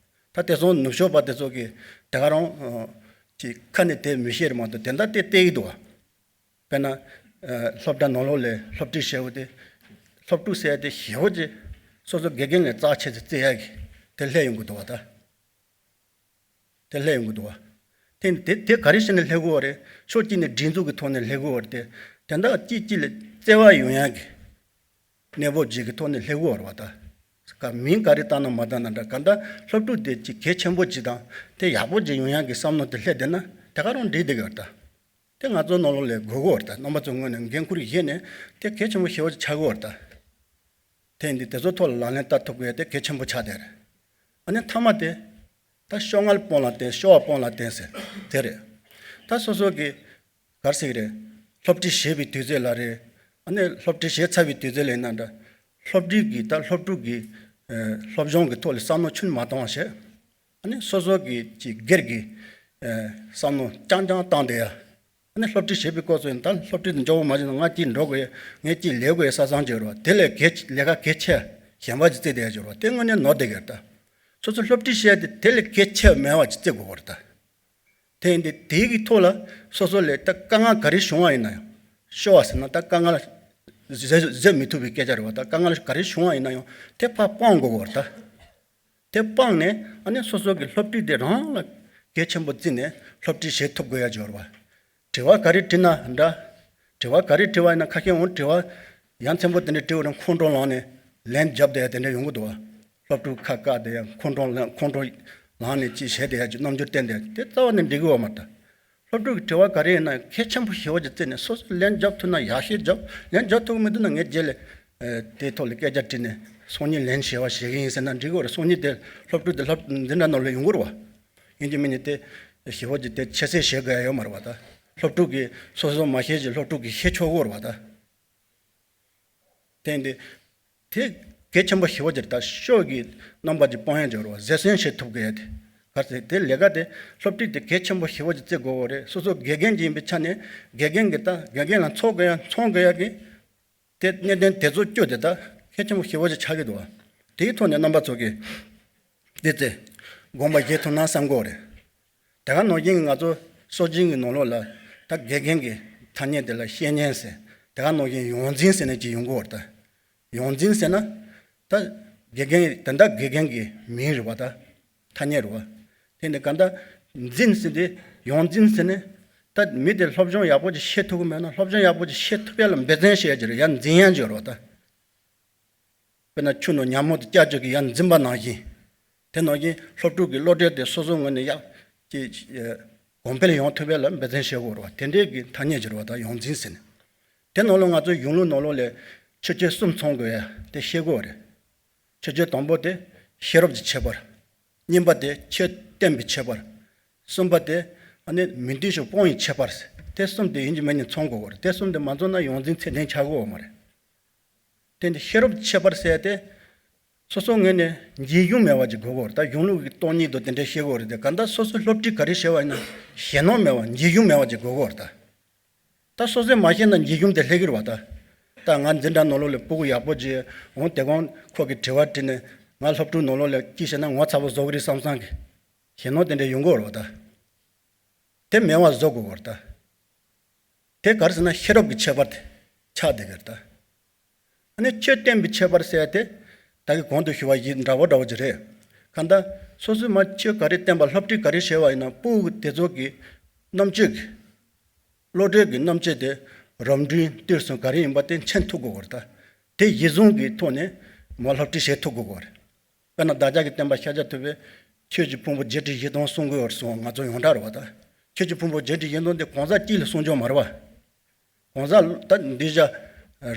ད་དེ་ཚོ་ནུབ་ཕྱོགས་པ་དེ་ཚོ་གི་དེ་ག་རང་ཨ་ཅིག་ཁ་ནས་དེ་མི་བཤད་རེད་མ་གཏོགས་དེ་འདྲ་དེ་བལྟས་ཀྱི་འདུག་བ། དཔེར་ན་ཨ་སློབ་གྲྭ་ནང་ལོགས་ལ་སློབ་ཁྲིད་བྱས་པ་དེ་སློབ་ཕྲུག་ཟེར་དེ་ཞེ་པོ་ཅིག་སོ་སོ་དགེ་རྒན་ལས་རྩ་ཆེ་ཙམ་བརྩི་ཡག་གི་དེ་སླེབས་ཡོང་གི་འདུག་བ་ད། དེ་སླེབས་ཡོང་གི་འདུག་བ། དེ་དེ་དེ་ག་རེ་བྱས་ནས་སླེབས་ཀྱི་ཡོད་རེད། ཕྱོགས་གཅིག་ནས་སྒྲིག་འཛུགས་ཀྱི་ཐོག་ནས་སླེབས་ཀྱི་ཡོད་རེད་དེ། དེ་འདྲ་གཅིག་གཅིག་ལ་བརྩེ་བ་ཡོང་ཡག་གི་གནས་བབ་ཅིག་གི་ཐོག་ནས་སླེབས་ཀྱི་ཡོད་རེད་བ་ད། ག་མིང་ག་རེ་བཏགས་ན་མ་བཏགས་ན་འདྲ་ག་འདྲ་སློབ་ཕྲུག་དེ་ཅིག་གལ་ཆེན་པོ་ཅིག་དང་དེ་ཡག་པོ་ཅིག་ཡོང་ཡག་གི་བསམ་བློ་དེ་སླེབས་བསྡད་ན་དེ་ག་རང་འགྲིག་བསྡད་ཀྱི་ཡོད་རེད་ད། དེ་ང་ཚོ་ནང་ལོགས་ལ་དགོས་ཀྱི་ཡོད་རེད་ད། རྣམ་པ་ཚོའི་ངོས་ནས་འགན་ཁུར་བཞེས་ནས་དེ་གལ་ཆེན་པོ་ཞེ་པོ་ཅིག་ཆགས་ཀྱི་ཡོད་རེད་ད། དེ་ཡིན་དུས་དེ་ཚོ་ཐོག་ལ་ལག་ལེན་བསྟར་ཐུབ་དགོས་ཡ་དེ་གལ་ཆེན་པོ་ཆགས་བསྡད་རེད། ཨ་ནི་མཐའ་མ་དེ། ད་ཤོག་ངལ་སྤོང་ལ་བརྟེན་ཤོར་བ་སྤོང་ལ་བརྟེན་ཟེར་དེ་རེད། ད་སོ་སོ་གི་ག་རེ་ཟེར་གི་རེད། སློབ་ཁྲིད་བྱེད་པའི་དུས་ཚོད་ལ་རེད། ཨ་ནི་སློབ་ཁྲིད་བྱས་ཚར་བའི་དུས་ཚོད་ལ་ཡིན་ན་འདྲ། སློབ་ཁྲིད་ཀྱི་ད་སློབ་ཕྲུག་གི་ཨ་སློབ་སྦྱོང་གི་ཐོག་ལ་བསམ་བློ་ཆུང་མ་གཏོང་བ་བྱས། ཨ་ནི་སོ་སོ་གི་ཅིག་སྒེར་གྱི་ཨ་བསམ་བློ་རྐྱང་རྐྱང་བཏང་བསྡད་ཡ། ཨ་ནི་སློབ་ཁྲིད་བྱེད་པའི་སྐབས་སུ་ཡིན་ད་སློབ་ཁྲིད་དེ་མགྱོགས་པོ་མ་བྱུང་ན་ང་གཅིག་འགྲོ་དགོས་ཡ་ངས་གཅིག་ལས་དགོས་ཡ་བསམ་བསམ་བྱེད་རོགས་དེ་ལས་གལ་ལས་ཀ་གལ་ཆེ་གཞན་པ་ཅིག་བརྩི་བསྡད་ཡ་བྱེད་རོགས་དེ་དངོས་གནས་ནོར་བསྡད་ཀྱི་རེད་ད། སོ་སོ་སློབ་ཁྲིད་བྱས་ཏེ་དེ་ལས་གལ་ཆེ་མེད་པ་ཅིག་བརྩི་དགོས་པ་རེད་ད། དེ་ཡིན་དུས་དེའི་གི་ཐོག་ལ་སོ་སོ་ལས་ད་དཀའ་ངལ་ག་རེ་བྱུང་བ་ཡིན་ན་ཡང་ཤོར་བ་ཟེར་ན་ད་དཀའ་ངལ་བཟོད་བཟོད་མི་ཐུབ་པའི་སྐད་ཆ་རེད་བ། ད་དཀའ་ངལ་ག་རེ་བྱུང་བ་ཡིན་ན་ཡང་དེ་ཕར་སྤང་དགོས་པ་རེད་ད། དེ་སྤངས་ནས་ཨ་ནི་སོ་སོ་གི་སློབ་ཁྲིད་དེ་རང་ལ་གལ་ཆེན་པོ་བརྩིས་ནས་སློབ་ཁྲིད་བྱེད་ཐུབ་དགོས་ཡ་ཅིག་ཡོད་རེད་བ། དྲི་བ་ག་རེ་དྲིས་ན་འདྲ། དྲི་བ་ག་རེ་དྲི་བ་ཡིན་ན་ཁ་ཤས་འོང་དྲི་བ་ ཡ་མཚན་པོ་དེ་འདྲ་བྲིས་པ་རེད། ཁོང་ཁྲོ་ལངས་ནས་ལན་རྒྱབ་བསྡད་ཡ་དེ་འདྲ་ཡོང་གི་འདུག་བ། སློབ་ཕྲུག་ཁ་བཀག་བསྡད་ཡ་ཁོང་ཁྲོ་ལངས་ཁོང་ཁྲོ་ལངས་ནས་ཅི་བྱས་བསྡད་ཡ་ཅིག་རྣམ་འགྱུར་བསྟན་བསྡད་དེ་རྩ་བ་ནས་འགྲིག་གི་ཡོད་མ་རེད་ད། སློབ་ཕྲུག་གི་དྲི་བ་ག་རེ་ཡིན་ན་གལ་ཆེན་པོ་ཞེ་པོ་ཅིག་བརྩིས་ནས་སོ་སོས་ལན་རྒྱབ་ཐུབ་ན་ཡག་ཤོས་རྒྱབ། ལན་རྒྱབ་ཐུབ་ཀྱི་མི་འདུག་ན་ངས་རྗེས་ལ་ཨ་དེའི་ཐོག་ལ་སྐད་ཆ་དྲིས་ནས་སང་ཉིན་ལན་ཞུ་བ་བྱེད་ཀྱི་ཡིན་ཟེར་ན་འགྲིག་གི་རེད། སང་ཉིན་དེ་སློབ་ཕྲུག་དེ་སློབ་འཛིན་གྲྭ་ནང་ལ་ཡོང་གི་རེད་བ། ཡིན་གཅིག་མིན་གཅིག་དེ་ཞེ་པོ་ཅིག་དེ་ཁྱད་གསོད་བྱེད་དགོས་ཡ་ཡོད་མ་རེད་བ་ད། སློབ་ཕྲུག་གིས་སོ་སོ་མ་ཤེས་ཀྱི་སློབ་ཕྲུག་གིས་ཤེས་ཆོག་གི་རེད་བ་ད། དེ་འདི་དེ་གལ་ཆེན་པོ་ཞེ་པོ་ཅིག་རེད་ད། ཤོག་གི་རྣམ་པ་ཅིག་སྤོང་ཡ་ཅིག་ཡོད་རེད་བ། བཟོད་བསྲན་བྱེད་ཐུབ་དགོས་ཡ་དེ། ག་ཚོད་དེ་ལས་ཀ་དེ་སློབ་ཁྲིད་དེ་གལ་ཆེན་པོ་ཞེ་པོ་ཅིག་བརྩི་དགོས་ཀྱི་རེད། སོ་སོ་དགེ་རྒན་ཅིག་ཡིན་པའི་ཆ་ནས་དགེ་རྒན་གྱི་ད་དགེ་རྒན་ལ་འཚོ་དགོས་ཡ་འཚོང་དགོས་ཡ་གི་དེ་གནད་དོན་དེ་ཚོ་བསྐྱོད་དེ་ད་གལ་ཆེན་པོ་ཞེ་པོ་ཅིག་ཆགས་ཀྱི་འདུག་བ། དེའི་ཐོག་ནས་རྣམ་པ་ཚོ་གིས་དེ་ཚེ་དགོངས་པ་བཞེས་ཐུབ་ན་བསམ་གྱི་ཡོད་རེད། དེ་ག་ནང་བཞིན་གྱི་ང་ཚོ་སྲོལ་རྒྱུན་གྱི་ནང་ལོགས་ལ་ད་དགེ་རྒན་གྱི་ཐ་སྙད་དེ་ལ་བཤེས་གཉེན་ཟེར། དེ་ག་ནང་བཞིན་ཡོངས་འཛིན་ཟེར་ནས་ཅིག་ཡོང་གི་ཡོད་རེད་ད། ཡོངས་འཛིན་ཟེར་ན་ད་དགེ་རྒན་ད་ལྟ་དགེ་རྒན་གྱི་མིང་རེད་བ་ད། ཐ་སྙད་རེད་བ། དེ་ནས་ག་ད་འཛིན་ཟེར་དེ་ཡོངས་འཛིན་ཟེར་ནས་ད་མི་དེ་སློབ་སྦྱོང་ཡག་པོ་ཅིག་བྱེད་ཐུབ་ཀྱི་མེད་ན་སློབ་སྦྱོང་ཡག་པོ་ཅིག་བྱེད་ཐུབ་ཡ་ལ་འབད་བརྩོན་བྱེད་ཡ་ཅིག་རེད། ཡར་འཛིན་ཡ་ཅིག་ཡོད་རེད་བ་ད། དཔེར་ན་ཆུ་ནང་ཉ་མོ་དེ་བཀྱག་བཅུག་གི་ཡར་འཛིན་པ་ནང་བཞིན། དེ་ནང་བཞིན་སློབ་ཕྲུག་གི་བློ་གྲོས་དེ་སོ་སོའི་ངོས་ནས་ཡག་ཅིག་གོང་འཕེལ་ཡོང་ཐུབ་ཡ་ལ་འབད་བརྩོན་བྱེད་དགོས་རེད་བ། དེ་འདྲའི་གི་ཐ་སྙད་ཅིག་རེད་བ་ད་ཡོངས་འཛིན་ཟེར་ནས། དེ་ནང་ལོགས་ང་ཚོའི་གཞུང་ལུགས་ནང་ལོགས་ལ་ཆོས་སྤྱོད་གསུམ་ཚང་དགོས་ཡ་དེ་ཤེས་དགོས་རེད། ཆོས་སྤྱོད་དང་པོ་དེ་ཤེས་རབ་ཀྱི་ཁྱད་པར། གཉིས་པ་དེ་ཆོས་བསྟན་པའི་ཁྱད་པར། གསུམ་པ་དེ་ཨ་ནི་མི་མཐུན་ཕྱོགས་སྤོང་བའི་ཁྱད་པར། དེ་གསུམ་དེ་ཡིན་གཅིག་མིན་གཅིག་ཚང་དགོས་རེད། དེ་གསུམ་དེ་མ་ཚང་ན་ཡོངས་འཛིན་ཚད་ལྡན་ཆགས་ཀྱི་ཡོད་མ་རེད། དེ་འདི་ཤེས་རབ་ཀྱི་ཁྱད་པར་ཟེར་ཏེ། སོ་སོ་ངོས་ནས་འཇིགས་ཞུམ་མེད་པ་ཅིག་དགོས་ཀྱི་ཡོད་རེད་ད། གཞུང་ལུགས་ཀྱི་སྟོང་ཉིད་དང་དེ་འདྲ་བཤད་ཀྱི་ཡོད་རེད་དེ། གང་ལྟར་སོ་སོའི་སློབ་ཁྲིད་ག་རེ་བྱས་པ་ཡིན་ན་ཞེད་སྣང་མེད་པ་འཇིགས་ཞུམ་མེད་པ་ཅིག་དགོས་ཀྱི་ཡོད་རེད་ད། ད་སོ་སོས་མ་ཤེས་ན་འཇིགས་ཞུམ་དེ་སླེབས་ཀྱི་རེད་བ་ད། ད་ང་འཛིན་གྲྭ་ནང་ལོགས་ལ་སྤུ་གུ་ཡག་པོ་ཅིག་འོང་དེ་གོང་ཁོ་གིས་དྲི་བ་དྲིས་ནས་ང་སློབ་ཕྲུག་ནང་ལོགས་ལ་ཅི་བྱས་ན་ངོ་ཚ་པོ་བཟོ་གི་རེད་བསམ་བསམ་གི་ཞེད་སྣང་དེ་འདྲ་ཡོང་གི་ཡོད་རེད་བ་ད། དེ་མེད་པ་བཟོ་དགོས་ཀྱི་ཡོད་རེད་ད། དེ་ག་རེ་ཟེར་ན་ཤེས་རབ་ཀྱི་ཁྱད་པར་དེ་ཆགས་བསྡད་ཀྱི་རེད་ད། ཨ་ནི་ཆོས་བསྟན་པའི་ཁྱད་པར་ཟེར་ཡ་དེ་ད་གིན་གོང་དུ་ཞུས་པ་བཞིན་འདྲ་བོ་འདྲ་བོ་ཅིག་རེད། གང་ལྟར་སོ་སོས་མར་ཆོས་ག་རེ་བསྟན་པ་སློབ་ཁྲིད་ག་རེ་བྱས་པ་ཡིན་ན་སྤུ་གུ་དེ་ཚོ་གི་རྣམ་དཔྱོད་ཀྱི་བློ་གྲོས་ཀྱི་རྣམ་དཔྱོད་དེ་རབ་འབྲིང་བསྡུས་གསུམ་ག་རེ་ཡིན་པ་དེ་མཁྱེན་ཐུབ་དགོས་ཀྱི་རེད་ད། དེ་གཞི་བཟུང་གི་ཐོག་ནས་མར་སློབ་ཁྲིད་བྱེད་ཐུབ་དགོས་ཀྱི་རེད། དཔེར་ན་བདག་ཅག་གི་བསྟན་པ་ཤཱཀྱ་ཐུབ་པས་ཆོས་ཀྱི་ཕུང་པོ་བརྒྱད་ཁྲི་བཞི་སྟོང་གསུང་གི་ཡོད་གསུང་ང་ཚོ་ཡོངས་གྲགས་རེད་བ་ད། ཆོས་ཀྱི་ཕུང་པོ་བརྒྱད་ཁྲི་བཞི་སྟོང་དེ་གང་ཟག་གཅིག་ལ་གསུང་རྒྱུ་མ་རེད་བ། གང་ཟག་ད་འདི་བྱ་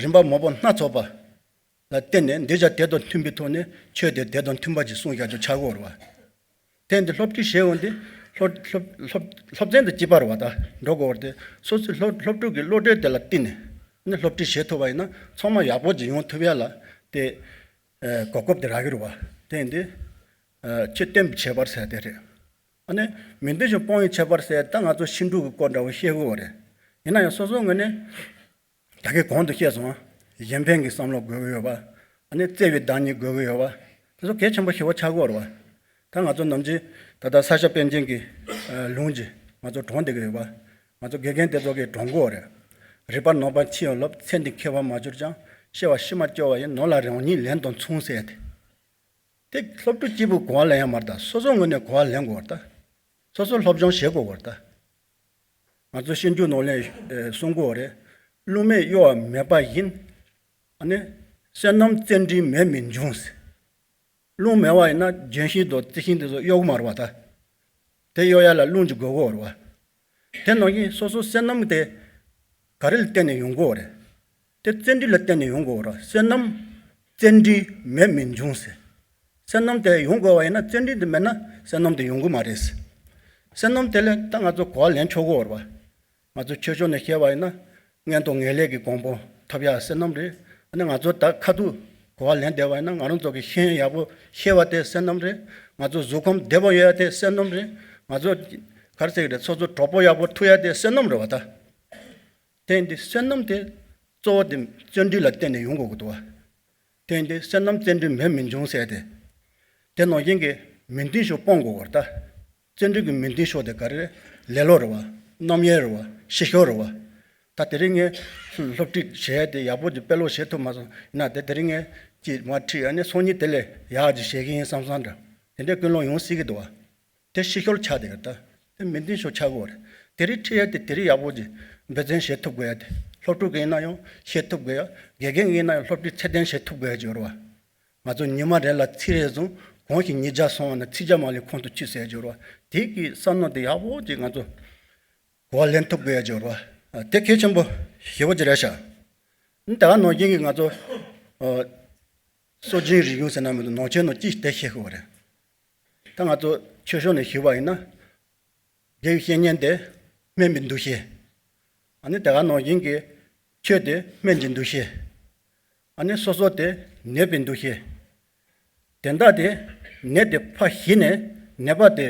རིམ་པ་མང་པོ་སྣ་ཚོགས་པ་ལ་བརྟེན་ནས་འདི་བྱ་དེ་དང་མཐུན་པའི་ཐོག་ནས་ཆོས་དེ་དེ་དང་མཐུན་པ་ཅིག་གསུང་བཞག་རྒྱུ་ཆགས་ཀྱི་ཡོད་རེད་བ། དེ་འདི་སློབ་ཁྲིད་བྱེད་འོང་དུས་སློབ་སློབ་སློབ་སློབ་ཚན་དང་གཅིག་པ་རེད་བ་ད་འགྲོ་དགོས་པ་རེད་དེ། སོ་སོའི་སློབ་སློབ་ཕྲུག་གི་བློ་གྲོས་དེ་ལ་བརྟེན་ནས་ནི་སློབ་ཁྲིད་བྱེད་ཐུབ་པ་ཡིན་ན་ཚང་མ་ཡག་པོ་ཅིག་ཡོང་ཐུབ་ཡ་ལ་དེ་ཨ་གོ་སྐབས་དེ་རག་གི་རེད་བ། དེ་ཡིན་དུས་ཨ་ཆོས་བསྟན་པའི་ཁྱད་པར་ཟེར་དེ་རེད། ཨ་ནི་མི་མཐུན་ཕྱོགས་སྤོང་བའི་ཁྱད་པར་ཟེར་ད་ང་ཚོ་ཤིང་འབྲུག་གི་སྐོར་འདྲ་བོ་བཤད་དགོས་པ་རེད། ཡིན་ན་ཡང་སོ་སོའི་ངོས་ནས་ད་གིན་གོང་དུ་བཤད་སོང་། གཞན་ཕན་གྱི་བསམ་བློ་དགོས་ཀྱི་ཡོད་པ། ཨ་ནི་བརྩེ་བའི་བདག་ཉིད་དགོས་ཀྱི་ཡོད་པ། དེ་ཚོ་གལ་ཆེན་པོ་ཞེ་པོ་ཆགས་ཀྱི་ཡོད་རེད་བ། ད་ང་ཚོ་ནམ་རྒྱུན་ད་ལྟ་ས་སྐྱ་པཎ་ཆེན་གྱི་ཨ་ལུང་གཅིག་ང་ཚོ་དྲངས་བསྡད་ཀྱི་ཡོད་པ། ང་ཚོ་དགེ་རྒན་དེ་ཚོ་གིས་དྲངས་ཀྱི་ཡོད་རེད། རིག་པ་ནང་པ་ཕྱི་ཡང་སློབ། ཚེ་འདི་ཁྱད་པར་མ་གྱུར་ཀྱང་། སྐྱེ་བ་ཕྱི་མ་སྐྱོ་བ་ཡིན། ནོར་ལ་རང་ཉིད་ལན་དང་མཚུངས་ཟེར་ཏེ། དེ་སློབ་ཕྲུག་གཅིག་པུས་གོ་བ་ལེན་ཡ་མ་རེད་ད། སོ་སོའི་ངོས་ནས་གོ་བ་ལེན་དགོས་རེད་ད། སོ་སོས་སློབ་སྦྱོང་བྱེད་དགོས་རེད་ད། ང་ཚོ་ཤིང་འབྲུག་ནང་ལ་ཨེ་གསུང་གི་ཡོད་རེད། རླུང་མེད་གཡོ་བ་མེད་པ་བཞིན། ཨ་ནི་བསོད་ནམས་བརྩོན་འགྲུས་མེད་མི་འབྱུང་ཟེར། རླུང་མེད་པ་ཡིན་ན་ལྗོན་ཤིང་དང་རྩི་ཤིང་དེ་ཚོ་གཡོ་གི་མ་རེད་བ་ད། དེ་གཡོ་ཡ་ལ་རླུང་ཅིག་དགོས་ཀྱི་ཡོད་རེད་བ། དེ་ནང་བཞིན་སོ་སོའི་བསོད་ནམས་དེ་ག་རེ་ལ་བརྟེན་ནས་ཡོང་གི་ཡོད་རེད། དེ་བརྩོན་འགྲུས་ལ་བརྟེན་ནས་ཡོང་གི་ཡོད་རེད། བསོད་ནམས་བརྩོན་འགྲུས་མེད་མི་འབྱུང་ཟེར། བསོད་ནམས་དེ་ཡོང་དགོས་པ་ཡིན་ན་བརྩོན་འགྲུས་དེ་མེད་ན་བསོད་ནམས་དེ་ཡོང་གི་མ་རེད་ཟེར། བསོད་ནམས་དེ་ལ་ད་ང་ཚོ་གོ་བ་ལེན་ཆོག་གི་ཡོད་རེད་བ། ང་ཚོ་ཆོས་ཕྱོགས་ནས་བཤད་པ་ཡིན་ན། མངོན་མཐོ་ངེས་ལེགས་ཀྱི་གོ་འཕང་ཐོབ་ཡ་བསོད་ནམས་རེད། ཨ་ནི་ང་ཚོ་ད་ཁ་ཐུག་གོ་བ་ལེན་བསྡད་པ་ཡིན་ན་ང་རང་ཚོ་གི་ཤེས་ཡོན་ཡག་པོ་ཤེས་པ་དེ་བསོད་ནམས་རེད། ང་ཚོ་གཟུགས་ཁམས་བདེ་པོ་ཡོད་ཡ་དེ་བསོད་ནམས་རེད། ང་ཚོ་ག་རེ་ཟེར་གི་རེད། སོ་སོ་གྲོགས་པོ་ཡག་པོ་ཐུག་ཡ་དེ་བསོད་ནམས་རེད་བ་ད། དེ་འདི་བསོད་ནམས་དེ་གཙོ་བོ་དེ་བརྩོན་འགྲུས་ལ་བརྟེན་ནས་ཡོང་དགོས་ཀྱི་འདུག་བ། དེ་འདི་བསོད་ནམས་བརྩོན་འགྲུས་མེད་མི་འབྱུང་ཟེར་ཏེ། དེ་ནང་བཞིན་གྱི་མི་མཐུན་ཕྱོགས་སྤོང་དགོས་པར་ལྟ། བརྩོན་འགྲུས་ཀྱི་མི་མཐུན་ཕྱོགས་དེ་ག་རེ་རེད། ལེ་ལོ་རེད་བ། རྣམ་གཡེང་རེད་བ། ཕྱི་ཤོར་རེད་བ། ད་དེ་རིང་ངས་སློབ་ཁྲིད་བྱས་ཏེ་ཡག་པོ་ཅིག་དཔེ་ཀློག་བྱེད་ཐུབ་མ་སོང་ན་དེ་དེ་རིང་ངས་ཅིག་མར་ཁྲིད་ཨ་ནི་སང་ཉིན་དེ་ལས་ཡག་ཅིག་བྱེད་ཀྱི་ཡིན་བསམ་བསམ་འདྲ། དེ་འདྲའི་ཀུན་སློང་ཡོང་སྲིད་ཀྱི་འདུག་བ། དེ་ཕྱི་ཤོར་ཆགས་བསྡད་ཀྱི་རེད་ད། དེ་མི་མཐུན་ཕྱོགས་ཆགས་ཀྱི་ཡོད་རེད། དེ་རིང་ཁྲིད་ཡ་དེ་དེ་རིང་ཡག་པོ་ཅིག་འབད་བརྩོན་བྱེད་ཐུབ་དགོས་ཡ་དེ། སློབ་ཕྲུག་གི་ཡིན་ན་ཡང་བཤད་ཐུབ་དགོས་ཡ། དགེ་རྒན་གྱི་ཡིན་ན་ཡང་སློབ་ཁྲིད་ཚད་ལྡན་བྱེད་ཐུབ་དགོས་ཡ་ཅིག་ཡོད་རེད་བ། ང་ཚོ་ཉི་མ་རེ་ལ་ཚིག་རེ་བཟུང་གོང་ཞིག་ཉིས་བརྒྱ་སོང་བ་ན་ཚིག་བརྒྱ་མ་ལས་ཁོང་དུ་ཆུད་ཟེར་ཡ་ཅིག་ཡོད་རེད་བ། དེ་གི་བསམ་བློ་དེ་ཡག་པོ་ཅིག་ང་ཚོ་གོ་བ་ལེན་ཐུབ་དགོས་ཡ་ཅིག་ཡོད་རེད་བ། དེ་གལ་ཆེན་པོ་ཞེ་པོ་ཅིག་རེད་ཤག་ཨ་ནི་ད་ག་ནང་བཞིན་གྱི་ང་ཚོ་ཨ་སྲོལ་རྒྱུན་རིག་གཞུང་ཟེར་ན་མི་འདུག་ནང་ཆོས་ནང་ཅི་ཞིག་བསྡད་ཤེས་དགོས་པ་རེད། ད་ང་ཚོ་ཆོས་ཕྱོགས་ནས་ཞུས་པ་ཡིན་ན། དགེ་བའི་བཤེས་གཉེན་དེ་སྨན་པའི་འདུ་ཤེས། ཨ་ནི་དེ་ག་ནང་བཞིན་གྱི་ཆོས་དེ་སྨན་གྱི་འདུ་ཤེས། ཨ་ནི་སོ་སོ་དེ་ནད་པའི་འདུ་ཤེས། དེ་འདྲ་དེ་ནད་དེ་ཕར་ཞི་ནས་ནད་པ་དེ་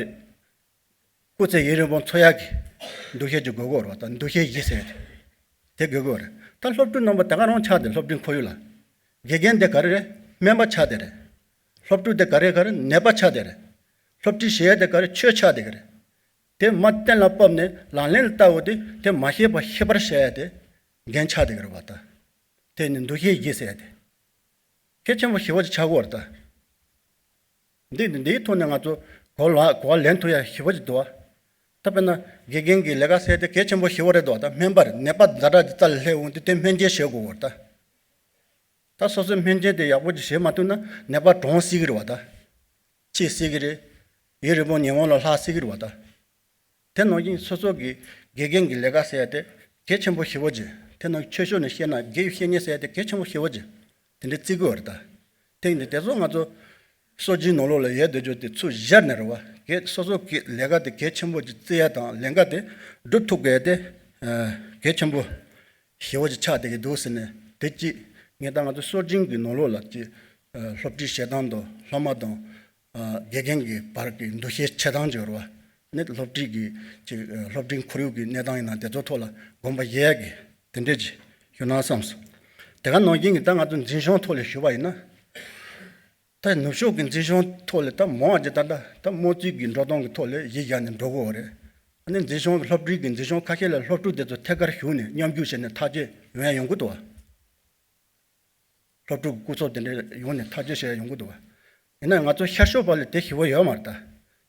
སྐུ་ཚེ་ཡུན་རིང་པོ་འཚོ་ཡག་གི་འདུ་ཤེས་ཅིག་དགོས་ཀྱི་ཡོད་རེད་བ། ད་འདུ་ཤེས་བཞི་ཟེར་དེ་དེ་དགོས་ཀྱི་ཡོད་རེད། ད་སློབ་ཕྲུག་རྣམ་པ་དེ་ག་རང་ཆགས་ཏེ་སློབ་འབྲིང་ཁོར་ཡུག་ལ། དགེ་རྒན་དེ་ག་རེ་རེད། སྨན་པ་ཆགས་བསྡད་རེད། སློབ་ཕྲུག་དེ་ག་རེ་ག་རེ་ནད་པ་ཆགས་བསྡད་རེད། སློབ་ཁྲིད་བྱེད་ཡ་དེ་ག་རེ་ཆོས་ཆགས་བསྡད་གི་རེད། དེ་མ་གཏན་ལ་ཕབ་ནས་ལག་ལེན་ལ་བསྟར་བ་དེ་དེ་མ་ཤེས་པ་ཤེས་པར་བྱ་ཡ་དེ་འགན་ཆགས་བསྡད་གི་རེད་བ་ད། དེ་ནི་འདུ་ཤེས་བཞི་ཟེར་ཡ་དེ། གལ་ཆེན་པོ་ཞེ་པོ་ཅིག་ཆགས་ཀྱི་ཡོད་རེད་ད། འདི་འདིའི་ཐོག་ནས་ང་ཚོ་གོ་ལ་གོ་བ་ལེན་ཐུབ་ཡ་ཞེ་པོ་ཅིག་འདུག་བ། ད་དཔེར་ན་དགེ་རྒན་གྱི་ལས་ཀ་ཟེར་དེ་གལ་ཆེན་པོ་ཞེ་པོ་རེད་འདུག་བ། ད་སྨན་པར་ནད་པ་ཛ་དྲག་ཅིག་རྩ་ལ་སླེབས་འོང་དུས་དེ་སྨན་བཅོས་བྱེད་དགོས་ཀྱི་ཡོད་རེད་ད། ད་སོ་སོའི་སྨན་བཅོས་དེ་ཡག་པོ་ཅིག་བྱེད་མ་ཐུབ་ན་ནད་པ་གྲོངས་སྲིད་ཀྱི་རེད་བ་ད། འཆི་སྲིད་ཀྱི་རེད། ཡུན་རིང་པོ་ཉི་འོང་ལ་ལྷག་སྲིད་ཀྱི་རེད་བ་ད། དེ་ནང་བཞིན་སོ་སོ་གི་དགེ་རྒན་གྱི་ལས་ཀ་ཟེར་ཡ་དེ་གལ་ཆེན་པོ་ཞེ་པོ་ཅིག་དེ་ནང་ཆོས་ཕྱོགས་ནས་བཤད་ན་དགེ་བའི་བཤེས་གཉེན་ཟེར་ཡ་དེ་གལ་ཆེན་པོ་ཞེ་པོ་ཅིག་དེ་འདྲའི་བརྩི་གི་ཡོད་རེད་ད། དེ་ཡིན་དུས་དེ་ཚོ་ང་ཚོ་སྲོལ་རྒྱུན་ནང་ལོགས་ལ་ཡོད་བསྡད་རྒྱུ་དེ་ཚུར་བཞག་ནས་རེད་བ། གལ་སོ་སོ་གི་ལས་ཀ་དེ་གལ་ཆེན་པོ་ཅིག་བརྩི་ཡ་དང་ལས་ཀ་དེ་སྒྲུབ་ཐུབ་དགོས་ཡ་དེ་གལ་ཆེན་པོ་ཞེ་པོ་ཅིག་ཆགས་བསྡད་ཀྱི་འདུག་ཟེར་ནས། དེ་གཅིག་ངས་ད་ང་ཚོ་སྲོལ་རྒྱུན་གྱི་ནང་ལོགས་ལ་ཅིག་སློབ་ཁྲིད་བྱེད་སྟངས་དང་སློབ་མ་དང་དགེ་རྒན་གྱི་བར་གྱི་འདུ་ཤེས་འཆལ་སྟངས་ཅིག་ཡོད་རེད་བ། ནི་སློབ་ཁྲིད་ཀྱི་ཅིག་སློབ་འབྲིང་ཁོར་ཡུག་གི་གནས་སྟངས་ཡིན་ན་དེ་ཚོ་ཐོག་ལ་དགོངས་པ་བཞེས་ཡ་གི་དེ་འདྲས་ཅིག་ཞུ་ན་བསམས་སོང་། དེ་ག་ནང་བཞིན་གྱི་ད་ང་ཚོ་འཛིན་སྐྱོང་ཐོག་ལ་ཞུས་པ་ཡིན་ན། ད་ནུབ་ཕྱོགས་ཀྱི་འཛིན་སྐྱོང་ཐོག་ལ་ད་མང་བ་ཅིག་ད་ད་ད་དམངས་གཙོའི་གི་འགྲོ་སྟངས་ཀྱི་ཐོག་ལ་གཞི་བཞག་ནས་འགྲོ་གི་ཡོད་རེད། ཨ་ནི་འཛིན་སྐྱོང་གི་སློབ་གྲྭའི་གི་འཛིན་སྐྱོང་ཁ་ཤས་ལ་སློབ་ཕྲུག་དེ་ཚོ་ཐད་ཀར་ཞུགས་ནས་མཉམ་ཞུགས་བྱས་ནས་ཐག་གཅོད་ཡོང་ཡ་ཡོང་གི་འདུག་བ། སློབ་ཕྲུག་གི་སྐུ་ཚབ་དེ་འདྲ་ཡོང་ནས་ཐག་གཅོད་བྱེད་ཡ་ཡོང་གི་འདུག་བ། ཡིན་ན་ང་ཚོ་ཤར་ཕྱོགས་པ་ལ་དེ་ཞེ་པོ་ཡོད་མ་རེད་ད།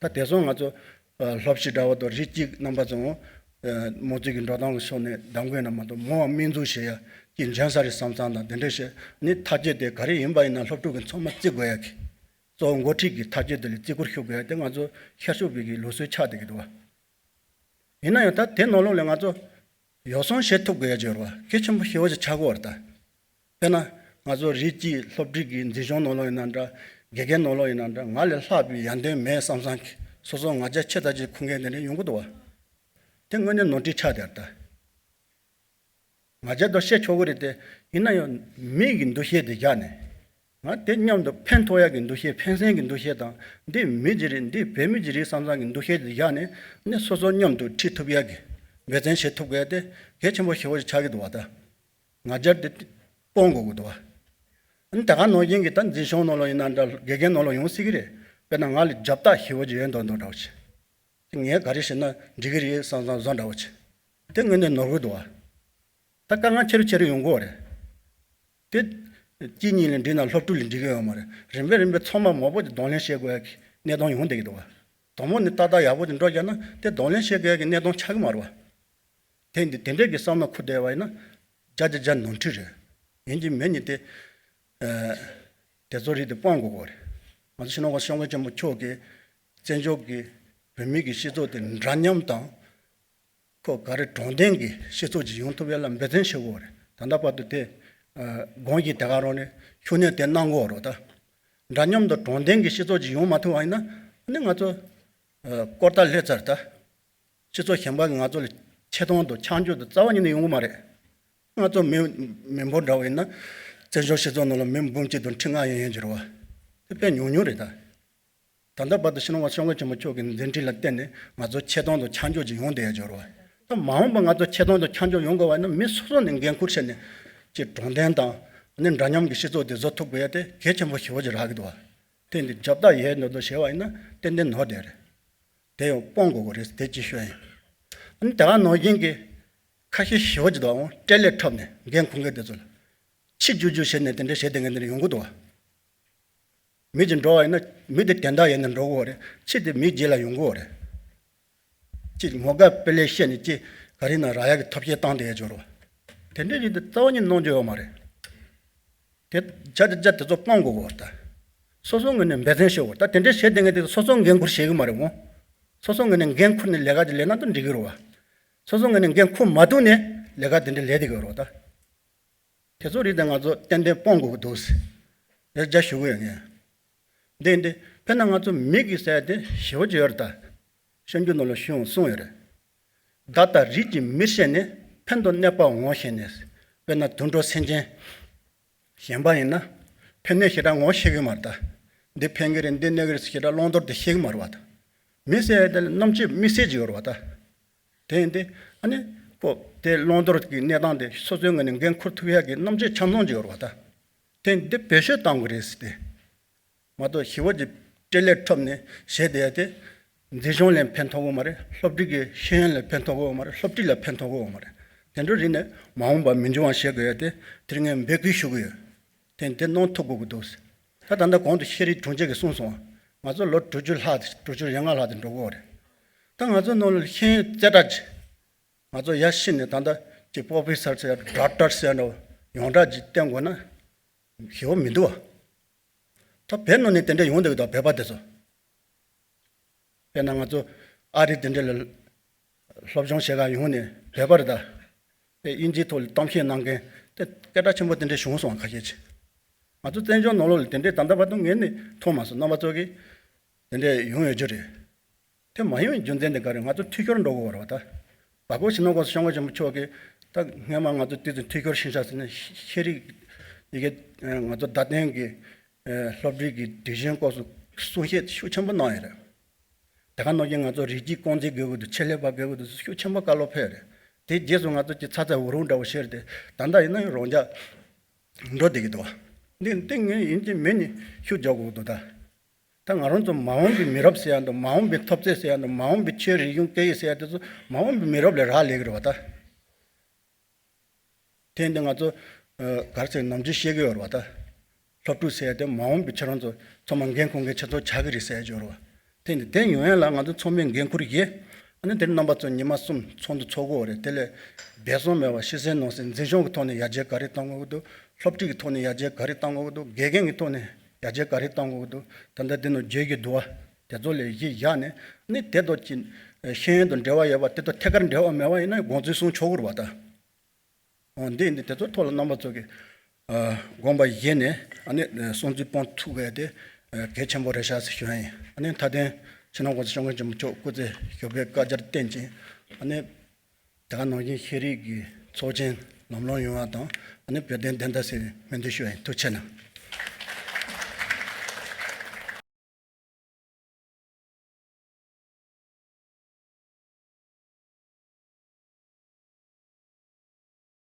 ད་དེ་སོང་ང་ཚོ་ཨ་སློབ་སྤྱི་འདྲ་བོ་དང་རིགས་གཅིག་རྣམ་པ་ཚོ་ཨ་དམངས་གཙོའི་གི་འགྲོ་སྟངས་ཀྱི་ཕྱོགས་ནས་གདམ་ག་ཡིན་ན་མ་གཏོགས་མང་བ་དམིགས་འཛུགས་བྱེད་ཡ་ཅིག་འཇོན་ས་རེད་བསམ་བསམ་དང་དེ་འདྲ་བྱས་ནི་ཐག་གཅོད་དེ་ག་རེ་ཡིན་པ་ཡིན་ན་སློབ་ཕྲུག་གི་ཚང་མ་བརྩི་དགོས་ཡ་གི་གཙོ་བོ་འགོ་ཁྲིད་ཀྱི་ཐག་གཅོད་དེ་ལ་བརྩི་བཀུར་ཞུ་དགོས་ཡ་དེ་ང་ཚོ་ཤར་ཕྱོགས་པའི་གི་ལུགས་སྲོལ་ཆགས་བསྡད་ཀྱི་འདུག་བ། ཡིན་ན་ཡང་ད་དེ་ནང་ལོགས་ལ་ང་ཚོ་ཡོ་བསྲང་བྱེད་ཐུབ་དགོས་ཡ་ཅིག་ཡོད་རེད་བ། གལ་ཆེན་པོ་ཞེ་པོ་ཅིག་ཆགས་ཀྱི་ཡོད་རེད་ད། དཔེར་ན་ང་ཚོ་རིགས་གཅིག་སློབ་ཁྲིད་ཀྱི་འཛིན་སྐྱོང་ནང་ལོགས་ཡིན་ན་འདྲ། དགེ་རྒན་ནང་ལོགས་ཡིན་ན་འདྲ། ང་ལས་ལྷག་པའི་ཡར་འདོན་མེད་བསམ་བསམ་གྱི་སོ་སོ་ང་རྒྱལ་ཆེ་ལྟ་ཅིག་འཁོར་མཁན་དེ་འདྲ་ཡོང་གི་འདུག་བ། དེ་དངོས་གནས་ནོར་འཁྲུལ་ཆགས་བསྡད་རེད་ད། ང་རྒྱལ་དང་བཤད་ཆོག་གི་རེད་དེ། ཡིན་ན་ཡང་མི་གི་འདུ་ཤེས་དེ་བཞག་ནས། ང་དེ་མཉམ་དུ་ཕན་ཐོགས་ཡག་གི་འདུ་ཤེས། ཕན་སེམས་ཀྱི་འདུ་ཤེས་དང་། འདི་མི་གཅིག་རེད། འདི་བོད་མི་གཅིག་རེད་བསམ་བསམ་གྱི་འདུ་ཤེས་དེ་བཞག་ནས་ནི་སོ་སོ་མཉམ་དུ་ཁྲིད་ཐུབ་ཡག་གི་འབད་བརྩོན་བྱེད་ཐུབ་དགོས་ཡ་དེ་གལ་ཆེན་པོ་ཞེ་པོ་ཞིག་ཆགས་ཀྱི་འདུག་བ་ད། ང་རྒྱལ་དེ་སྤོང་དགོས་ཀྱི་འདུག་བ། ཨ་ནི་ད་ག་ནང་བཞིན་གྱི་ད་འཛིན་སྐྱོང་ནང་ལོགས་ཡིན་ན་འདྲ། དགེ་རྒན་ནང་ལོགས་ཡོང་སྲིད་ཀྱི་རེད། དཔེར་ན་ང་ལ་རྒྱབ་རྟགས་ཞེ་པོ་ཅིག་ཡོད་མདོག་མདོག་འདྲ་བོ་ཅིག་ངས་ག་རེ་བྱས་ན་འགྲིག་གི་རེད་བསམ་བསམ་བཟོ་འདྲ་བོ་ཅིག་དེ་དངོས་གནས་ནོར་གྱི་འདུག་བ། ད་དཀའ་ངལ་ཆེ་རུ་ཆེ་རུ་ཡོང་གི་ཡོད་རེད། དེ་གཅིག་གཉིས་ལ་འགྲིག་ན་སློབ་ཕྲུག་ལ་འགྲིག་གི་ཡོད་མ་རེད། རིམ་པས་རིམ་པས་ཚང་མ་མང་པོ་ཅིག་གདོང་ལེན་བྱེད་དགོས་ཡ་གི་གནས་སྟངས་ཡོང་བསྡད་ཀྱི་འདུག་བ། དང་པོ་ནས་ཏག་ཏག་ཡག་པོ་ཅིག་འགྲོ་བཞག་ན་དེ་གདོང་ལེན་བྱེད་དགོས་ཡ་གི་གནས་སྟངས་ཆགས་ཀྱི་མ་རེད་བ། དེ་འདི་དེ་འདྲས་ཀྱི་བསམ་བློ་འཁོར་བསྡད་པ་ཡིན་ན་བརྒྱ་ཆ་བརྒྱ་ནོར་འཁྲུལ་རེད། ཡིན་གཅིག་མིན་གཉིས་དེ་ཨ་དེ་ཚོ་རིགས་དེ་སྤོང་དགོས་ཀྱི་རེད། ང་ཚོ་སྤྱི་ནོར་གོང་ས་སྐྱབས་མགོན་ཆེན་པོ་མཆོག་གིས་བཙན་བྱོལ་གྱི་བོད་མི་གི་སྤྱི་ཚོགས་དེ་འདྲ་མཉམ་དང་། ཁོ་ག་རེ་དྲང་བདེན་གྱི་སྤྱི་ཚོགས་ཅིག་ཡོང་ཐུབ་ཡ་ལ་འབད་བརྩོན་བྱེད་དགོས་རེད། ད་ལྟ་བར་དུ་དེ་ཨ་དགོངས་གཞི་དེ་ག་རང་ནས་ཤུགས་སྣོན་དེ་གནང་དགོས་རེད་ད། འདྲ་མཉམ་དང་དྲང་བདེན་གྱི་སྤྱི་ཚོགས་ཅིག་ཡོང་མ་ཐུབ་པ་ཡིན་ན་ཨ་ནི་ང་ཚོ་ཨ་སྐོར་ཐག་སླེབས་ཚར་ད། སྤྱི་ཚོགས་གཞན་པ་གིས་ང་ཚོ་ལ་ཆེ་མཐོང་དང་ཆ་འཇོག་དང་རྩ་བ་ཉིད་ནས་ཡོང་གི་མ་རེད། ང་ཚོ་མི་མི་འབོར་འདྲ་བོ་ཡིན་ན་བཙན་བྱོལ་སྤྱི་ཚོགས་ནང་ལ་མི་འབུམ་གཅིག་དང་ཁྲི་ལྔ་ཡན་ཡན་ཅིག་རེད་བ། དེ་དཔེ་ཉུང་ཉུང་རེད་ད། ད་ལྟ་བར་དུ་སྤྱི་ནོར་གོང་ས་སྐྱབས་མགོན་ཆེན་པོ་མཆོག་གི་མཛད་འཕྲིན་ལ་བརྟེན་ནས་ང་ཚོ་ཆེ་མཐོང་དང་ཆ་འཇོག་ཅིག་ཡོང་བསྡད་ཡ་ཅིག་ཡོད་རེད་བ། ད་མ་འོངས་པ་ང་ཚོ་ཆེ་མཐོང་དང་ཆ་འཇོག་ཡོང་དགོས་པ་ཡིན་ན་མི་སོ་སོ་ནས་འགན་འཁུར་བྱས་ནས་ཅིག་དྲང་བདེན་དང་ནི་འདྲ་མཉམ་གྱི་སྤྱི་ཚོགས་དེ་བཟོ་ཐུབ་དགོས་ཡ་དེ་གལ་ཆེན་པོ་ཞེ་པོ་ཅིག་རག་གི་འདུག་བ། དེ་འདི་རྒྱབ་རྟགས་ཡོད་མདོག་མདོག་བྱས་པ་ཡིན་ན་ཏན་ཏན་ནོར་བསྡད་རེད། དེ་ཡང་སྤོང་དགོས་ཀྱི་རེད། དེ་ཅིག་ཤོད་ཡིན། ཨ་ནི་དེ་ག་ནང་བཞིན་གྱི་ཁ་ཤས་ཞེ་པོ་ཅིག་འདུག་ཨང་། སྤྲེལ་ལད་འཁྲབ་ནས་འགན་འཁུར་མཁན་དེ་ཚོ་ལ་ཕྱི་རྒྱུག་རྒྱུག་བྱས་ནས་དེ་འདྲ་བྱས་བསྡད་མཁན་དེ་འདྲ་ཡོང་གི་འདུག་བ། མི་དེ་འགྲོ་བ་ཡིན་ན་མི་དེ་དོན་དག་ཡིན་ན་འགྲོ་གི་ཡོད་རེད། ཕྱི་དེ་མི་རྗེས་ལ་ཡོང་གི་ཡོད་རེད། ཅིག་ངོ་དགའ་དཔེ་ལེགས་བཤད་ནས་ཅིག་ག་རེ་ན་རག་ཡག་གི་ཐབས་ཤེས་བཏང་བསྡད་ཡ་ཅིག་ཡོད་རེད་བ། དེ་འདྲའི་རིགས་དེ་རྩ་བ་ཉིད་གནང་རྒྱུ་ཡོད་མ་རེད། དེ་བྱ་དེ་བྱ་དེ་ཚོ་སྤང་དགོས་གོ་ད། སོ་སོ་ངོས་ནས་འབད་བརྩོན་བྱེད་དགོས། ད་དེ་འདྲའི་བྱེད་བསྡད་མཁན་དེ་སོ་སོ་འགན་ཁུར་བྱེད་གི་མ་རེད་འོང་། སོ་སོ་ངོས་ནས་འགན་ཁུར་ནས་ལས་ཀ་དེ་ལས་ན་ད་འགྲིག་གི་རེད་བ། སོ་སོ་ངོས་ནས་འགན་ཁུར་མ་ཐུབ་ནས་ལས་ཀ་དེ་འདྲ་ལས་བསྡད་གི་རེད་བ་ད། དེ་ཚོ་རིགས་དེ་ང་ཚོ་ཏན་ཏན་སྤང་དགོས་ཀྱི་འདུག་ཟེར། དེ་རྒྱ་ཞུ་གི་ཡོད་ངས། འདི་འདི་དཔེར་ན་ང་ཚོ་མི་གི་ཟེར་དེ་ཞེ་པོ་ཅིག་ཡོད་རེད་ད། གཤམ་རྒྱུད་ནང་ལ་ཞུ་ཡང་གསུངས་ཡོད་རེད། བདག་ལྟ་རིགས་ཀྱི་མིར་ཤེས་ནས། ཕན་དང་གནོད་པ་ངོ་ཤེས་ནས། དཔེར་ན་དུད་འགྲོ་སེམས་ཅན་གཞན་པ་ཡིན་ན། ཕན་གནོད་ཞེ་དྲག་ངོ་ཤེས་གི་མ་རེད་ད། འདི་ཕན་གི་རེད་འདི་གནོད་གི་རེད་ཞེ་དྲག་བླང་དོར་དེ་ཤེས་གི་མ་རེད་བ་ད། མི་ཟེར་དེ་ལ་རྣམ་དཔྱོད་དམིགས་བསལ་ཅིག་ཡོད་རེད་བ་ད། དེ་ཡིན་ཏེ་ཨ་ནི་ཁོ་དེ་བླང་དོར་གྱི་གནས་སྟངས་དེ་སོ་སོའི་ངོས་ནས་འགན་འཁུར་ཐུབ་ཡག་གི་རྣམ་དཔྱོད་འཆར་སྣང་ཅིག་ཡོད་རེད་བ་ད། དེ་འདི་བེད་སྤྱོད་གཏང་དགོས་རེད་ཟེར་ཏེ། མ་གཏོགས་ཞི་བ་གྱི་སྤྲེལ་ལད་འཁྲབ་ནས་བྱས་བསྡད་ཡ་དེ། མཛེས་ལྗོངས་ལ་ཕན་ཐོགས་ཀྱི་མ་རེད། སློབ་ཁྲིད་ཀྱི་ཤེས་ཡོན་ལ་ཕན་ཐོགས་ཀྱི་མ་རེད། སློབ་ཁྲིད་ལ་ཕན་ཐོགས་ཀྱི་མ་རེད། དེ་འདྲ་རིགས་ནས་མ་འོངས་པ་མི་འབྱུང་བ་བྱེད་དགོས་ཡ་དེ་དེར་ངས་འབོད་སྐུལ་ཞུ་གི་ཡོད། དེ་དེ་གནང་ཐུབ་དགོས་ཀྱི་འདུག་ད་ད་ལྟ་གོང་དུ་ཤེས་རིག་དྲུང་ཆེ་གིས་གསུངས་སོང་། ང་ཚོ་ལོ་དྲུག་ཅུ་ལྷག་དྲུག་ཅུ་རེ་ལྔ་ལྷག་དེ་འགྲོ་གི་ཡོད་རེད། ད་ང་ཚོ་ནང་ལ་ཤེས་ཡོན་རྩེ་གྲས་ཀྱི་ང་ཚོ་ཡར་ཕྱིན་ནས་ད་ལྟ་ཀྱི་པོ་པི་སར་ཟེར་ཡ་ཌོག་ཊར་ཟེར་ཡ་འདྲ་བོ་ཡོངས་གྲགས་ཅིག་བསྟན་དགོས་ན་ཞེ་པོ་མི་འདུག་བ། ད་བོད་ནང་ནས་དེ་འདྲ་ཡོང་བསྡད་ཀྱི་འདུག་བོད་པ་དེ་ཚོ། དཔེར་ན་ང་ཚོ་ཨ་རི་དེ་འདྲ་ལ་སློབ་སྦྱོང་བྱེད་ག་ཡོང་ནས་བོད་པ་རེད་ད། དཔེ་དབྱིན་ཇིའི་ཐོག་ལ་གཏམ་བཤད་གནང་མཁན་དེ་སྐད་གྲགས་ཆེན་པོ་དེ་འདྲ་བྱུང་སོང་ཁ་ཤས་ཅིག་ང་ཚོ་བཙན་བྱོལ་ནང་ལོགས་ལ་དེ་འདྲའི་ད་ལྟ་བར་དུ་ངས་ནི་མཐོང་མ་སོང་རྣམ་པ་ཚོ་གིས་དེ་འདྲ་ཡོང་ཡོད་རྒྱུ་རེད། དེ་མ་ཡོང་བའི་རྒྱུ་མཚན་དེ་ག་རེ་ང་ཚོ་འཐུས་ཤོར་འགྲོ་གི་ཡོད་རེད་བ་ད། བ་ཀོ་ཞིག་ནང་གོང་ས་སྐྱབས་མགོན་ཆེན་པོ་མཆོག་གིས་ད་སྔས་མ་ང་ཚོ་དེ་ཚོ་འཐུས་ཤོར་ཕྱིན་ཤག་ཟེར་ནས་ཤེས་རིག་ཡི་གེ་ང་ཚོ་བརྡ་སྟོན་གྱི་སློབ་ཁྲིད་ཀྱི་དུས་ཆེན་སྐབས་སུ་གསུང་བཤད་ཤུགས་ཆེན་པོ་གནང་ཡོད་རེད། དེ་ག་ནང་བཞིན་ང་ཚོ་རིགས་གཅིག་རྐང་འཛིན་དགོས་ཀྱི་འདུག་ཆེད་ལས་པ་དགོས་ཀྱི་འདུག་ཤུགས་ཆེན་པོ་བཀའ་སློབ་ཕེབས་རེད། དེ་རྗེས་སུ་ང་ཚོ་ཀྱི་ཚ་ཚ་འུར་འུར་འདྲ་བོ་བཤད་རེད་དེ་ད་ལྟ་ཡིན་ན་རང་འཇགས་འགྲོ་བསྡད་ཀྱི་འདུག་བ། འདི་འདི་ངས་ཡིན་གཅིག་མིན་གཉིས་ཤུགས་རྒྱག་དགོས་ཀྱི་འདུག་ད། ད་ང་རང་ཚོ་མ་འོངས་པའི་མི་རབས་ཟེར་ཡ་འདུག་མ་འོངས་པའི་འཐབ་རྩོད་ཟེར་ཡ་འདུག་མ་འོངས་པའི་ཆོས་རིག་གཞུང་སྐད་ཡིག་ཟེར་ཡ་དེ་ཚོ་མ་འོངས་པའི་མི་རབས་ལ་རག་ལས་ཀྱི་རེད་བ་ད། དེ་འདི་ང་ཚོ་ག་རེ་ཟེར་ནམ་རྒྱུན་བཤད་ཀྱི་ཡོད་རེད་བ་ད། སློབ་ཕྲུག་ཟེར་ཡ་དེ་མ་འོངས་པའི་ཁྱེད་རང་ཚོ་ཚང་མ་འགན་འཁུར་མཁན་ཁྱེད་ཚོ་ཆགས་ཀྱི་རེད་ཟེར་ཡ་ཅིག་ཡོད་རེད་བ། དེ་འདི་དེ་ཡོང་ཡ་ལ་ང་ཚོ་ཚང་མས་འགན་འཁུར་གྱིས། ཨ་ནི་དེར་རྣམ་པ་ཚོ་ཉི་མ་གསུམ་ཚོགས་འདུ་ཚོགས་དགོས་རེད། དེ་ལས་སྦས་གསང་མེད་པ་ཕྱི་གསལ་ནང་གསལ་མཛེས་ལྗོངས་ཀྱི་ཐོག་ནས་ཡར་རྒྱས་ག་རེ་གཏང་དགོས་ཀྱི་འདུག་སློབ་ཁྲིད་ཀྱི་ཐོག་ནས་ཡར་རྒྱས་ག་རེ་གཏང་དགོས་ཀྱི་འདུག་དགེ་རྒན་གྱི་ཐོག་ནས་ཡར་རྒྱས་ག་རེ་གཏང་དགོས་ཀྱི་འདུག་ད་ལྟ་འདི་ནང་བརྗོད་ཀྱི་འདུག་བ། དེ་ཚོ་ལས་གཞི་བཞག་ནས་ནི་དེ་ཚོ་ཀྱི་ཤེས་ཡོན་དང་འབྲེལ་བ་ཡོད་པ་དེ་ཚོ་ཐད་ཀར་འབྲེལ་བ་མེད་པ་ཡིན་ན་དགོངས་ཚུལ་གསུང་ཆོག་གི་རེད་བ་ད། འོ་འདི་འདི་དེ་ཚོ་ཐོག་ལ་རྣམ་པ་ཚོ་གི་དགོངས་པ་བཞེས་ནས་ཨ་ནི་གསུང་ཚུལ་སྤོང་ཐུབ་དགོས་དེ་གལ་ཆེན་པོ་རེད་ཤག་ཟེར་ཞུ་ཡ་ཡིན། ཨ་ནི་མཐའ་དོན་ཕྱི་ནང་གོང་ས་སྐྱབས་མགོན་ཆེན་པོ་མཆོག་སྐུ་ཚེ་ཞབས་པད་བསྐལ་བརྒྱར་བརྟན་ཅིང་ཨ་ནི། དེ་ག་ནང་བཞིན་ཤེས་རིག་གི་ཚོགས་ཆེན་ལམ་ལྷོང་ཡོང་བ་དང་ཨ་ནི་བོད་དོན་བདེན་མཐའ་གསལ་བའི་སྨོན་འདུན་ཞུ་བ་ཡིན། ཐུགས་རྗེ་གནང་།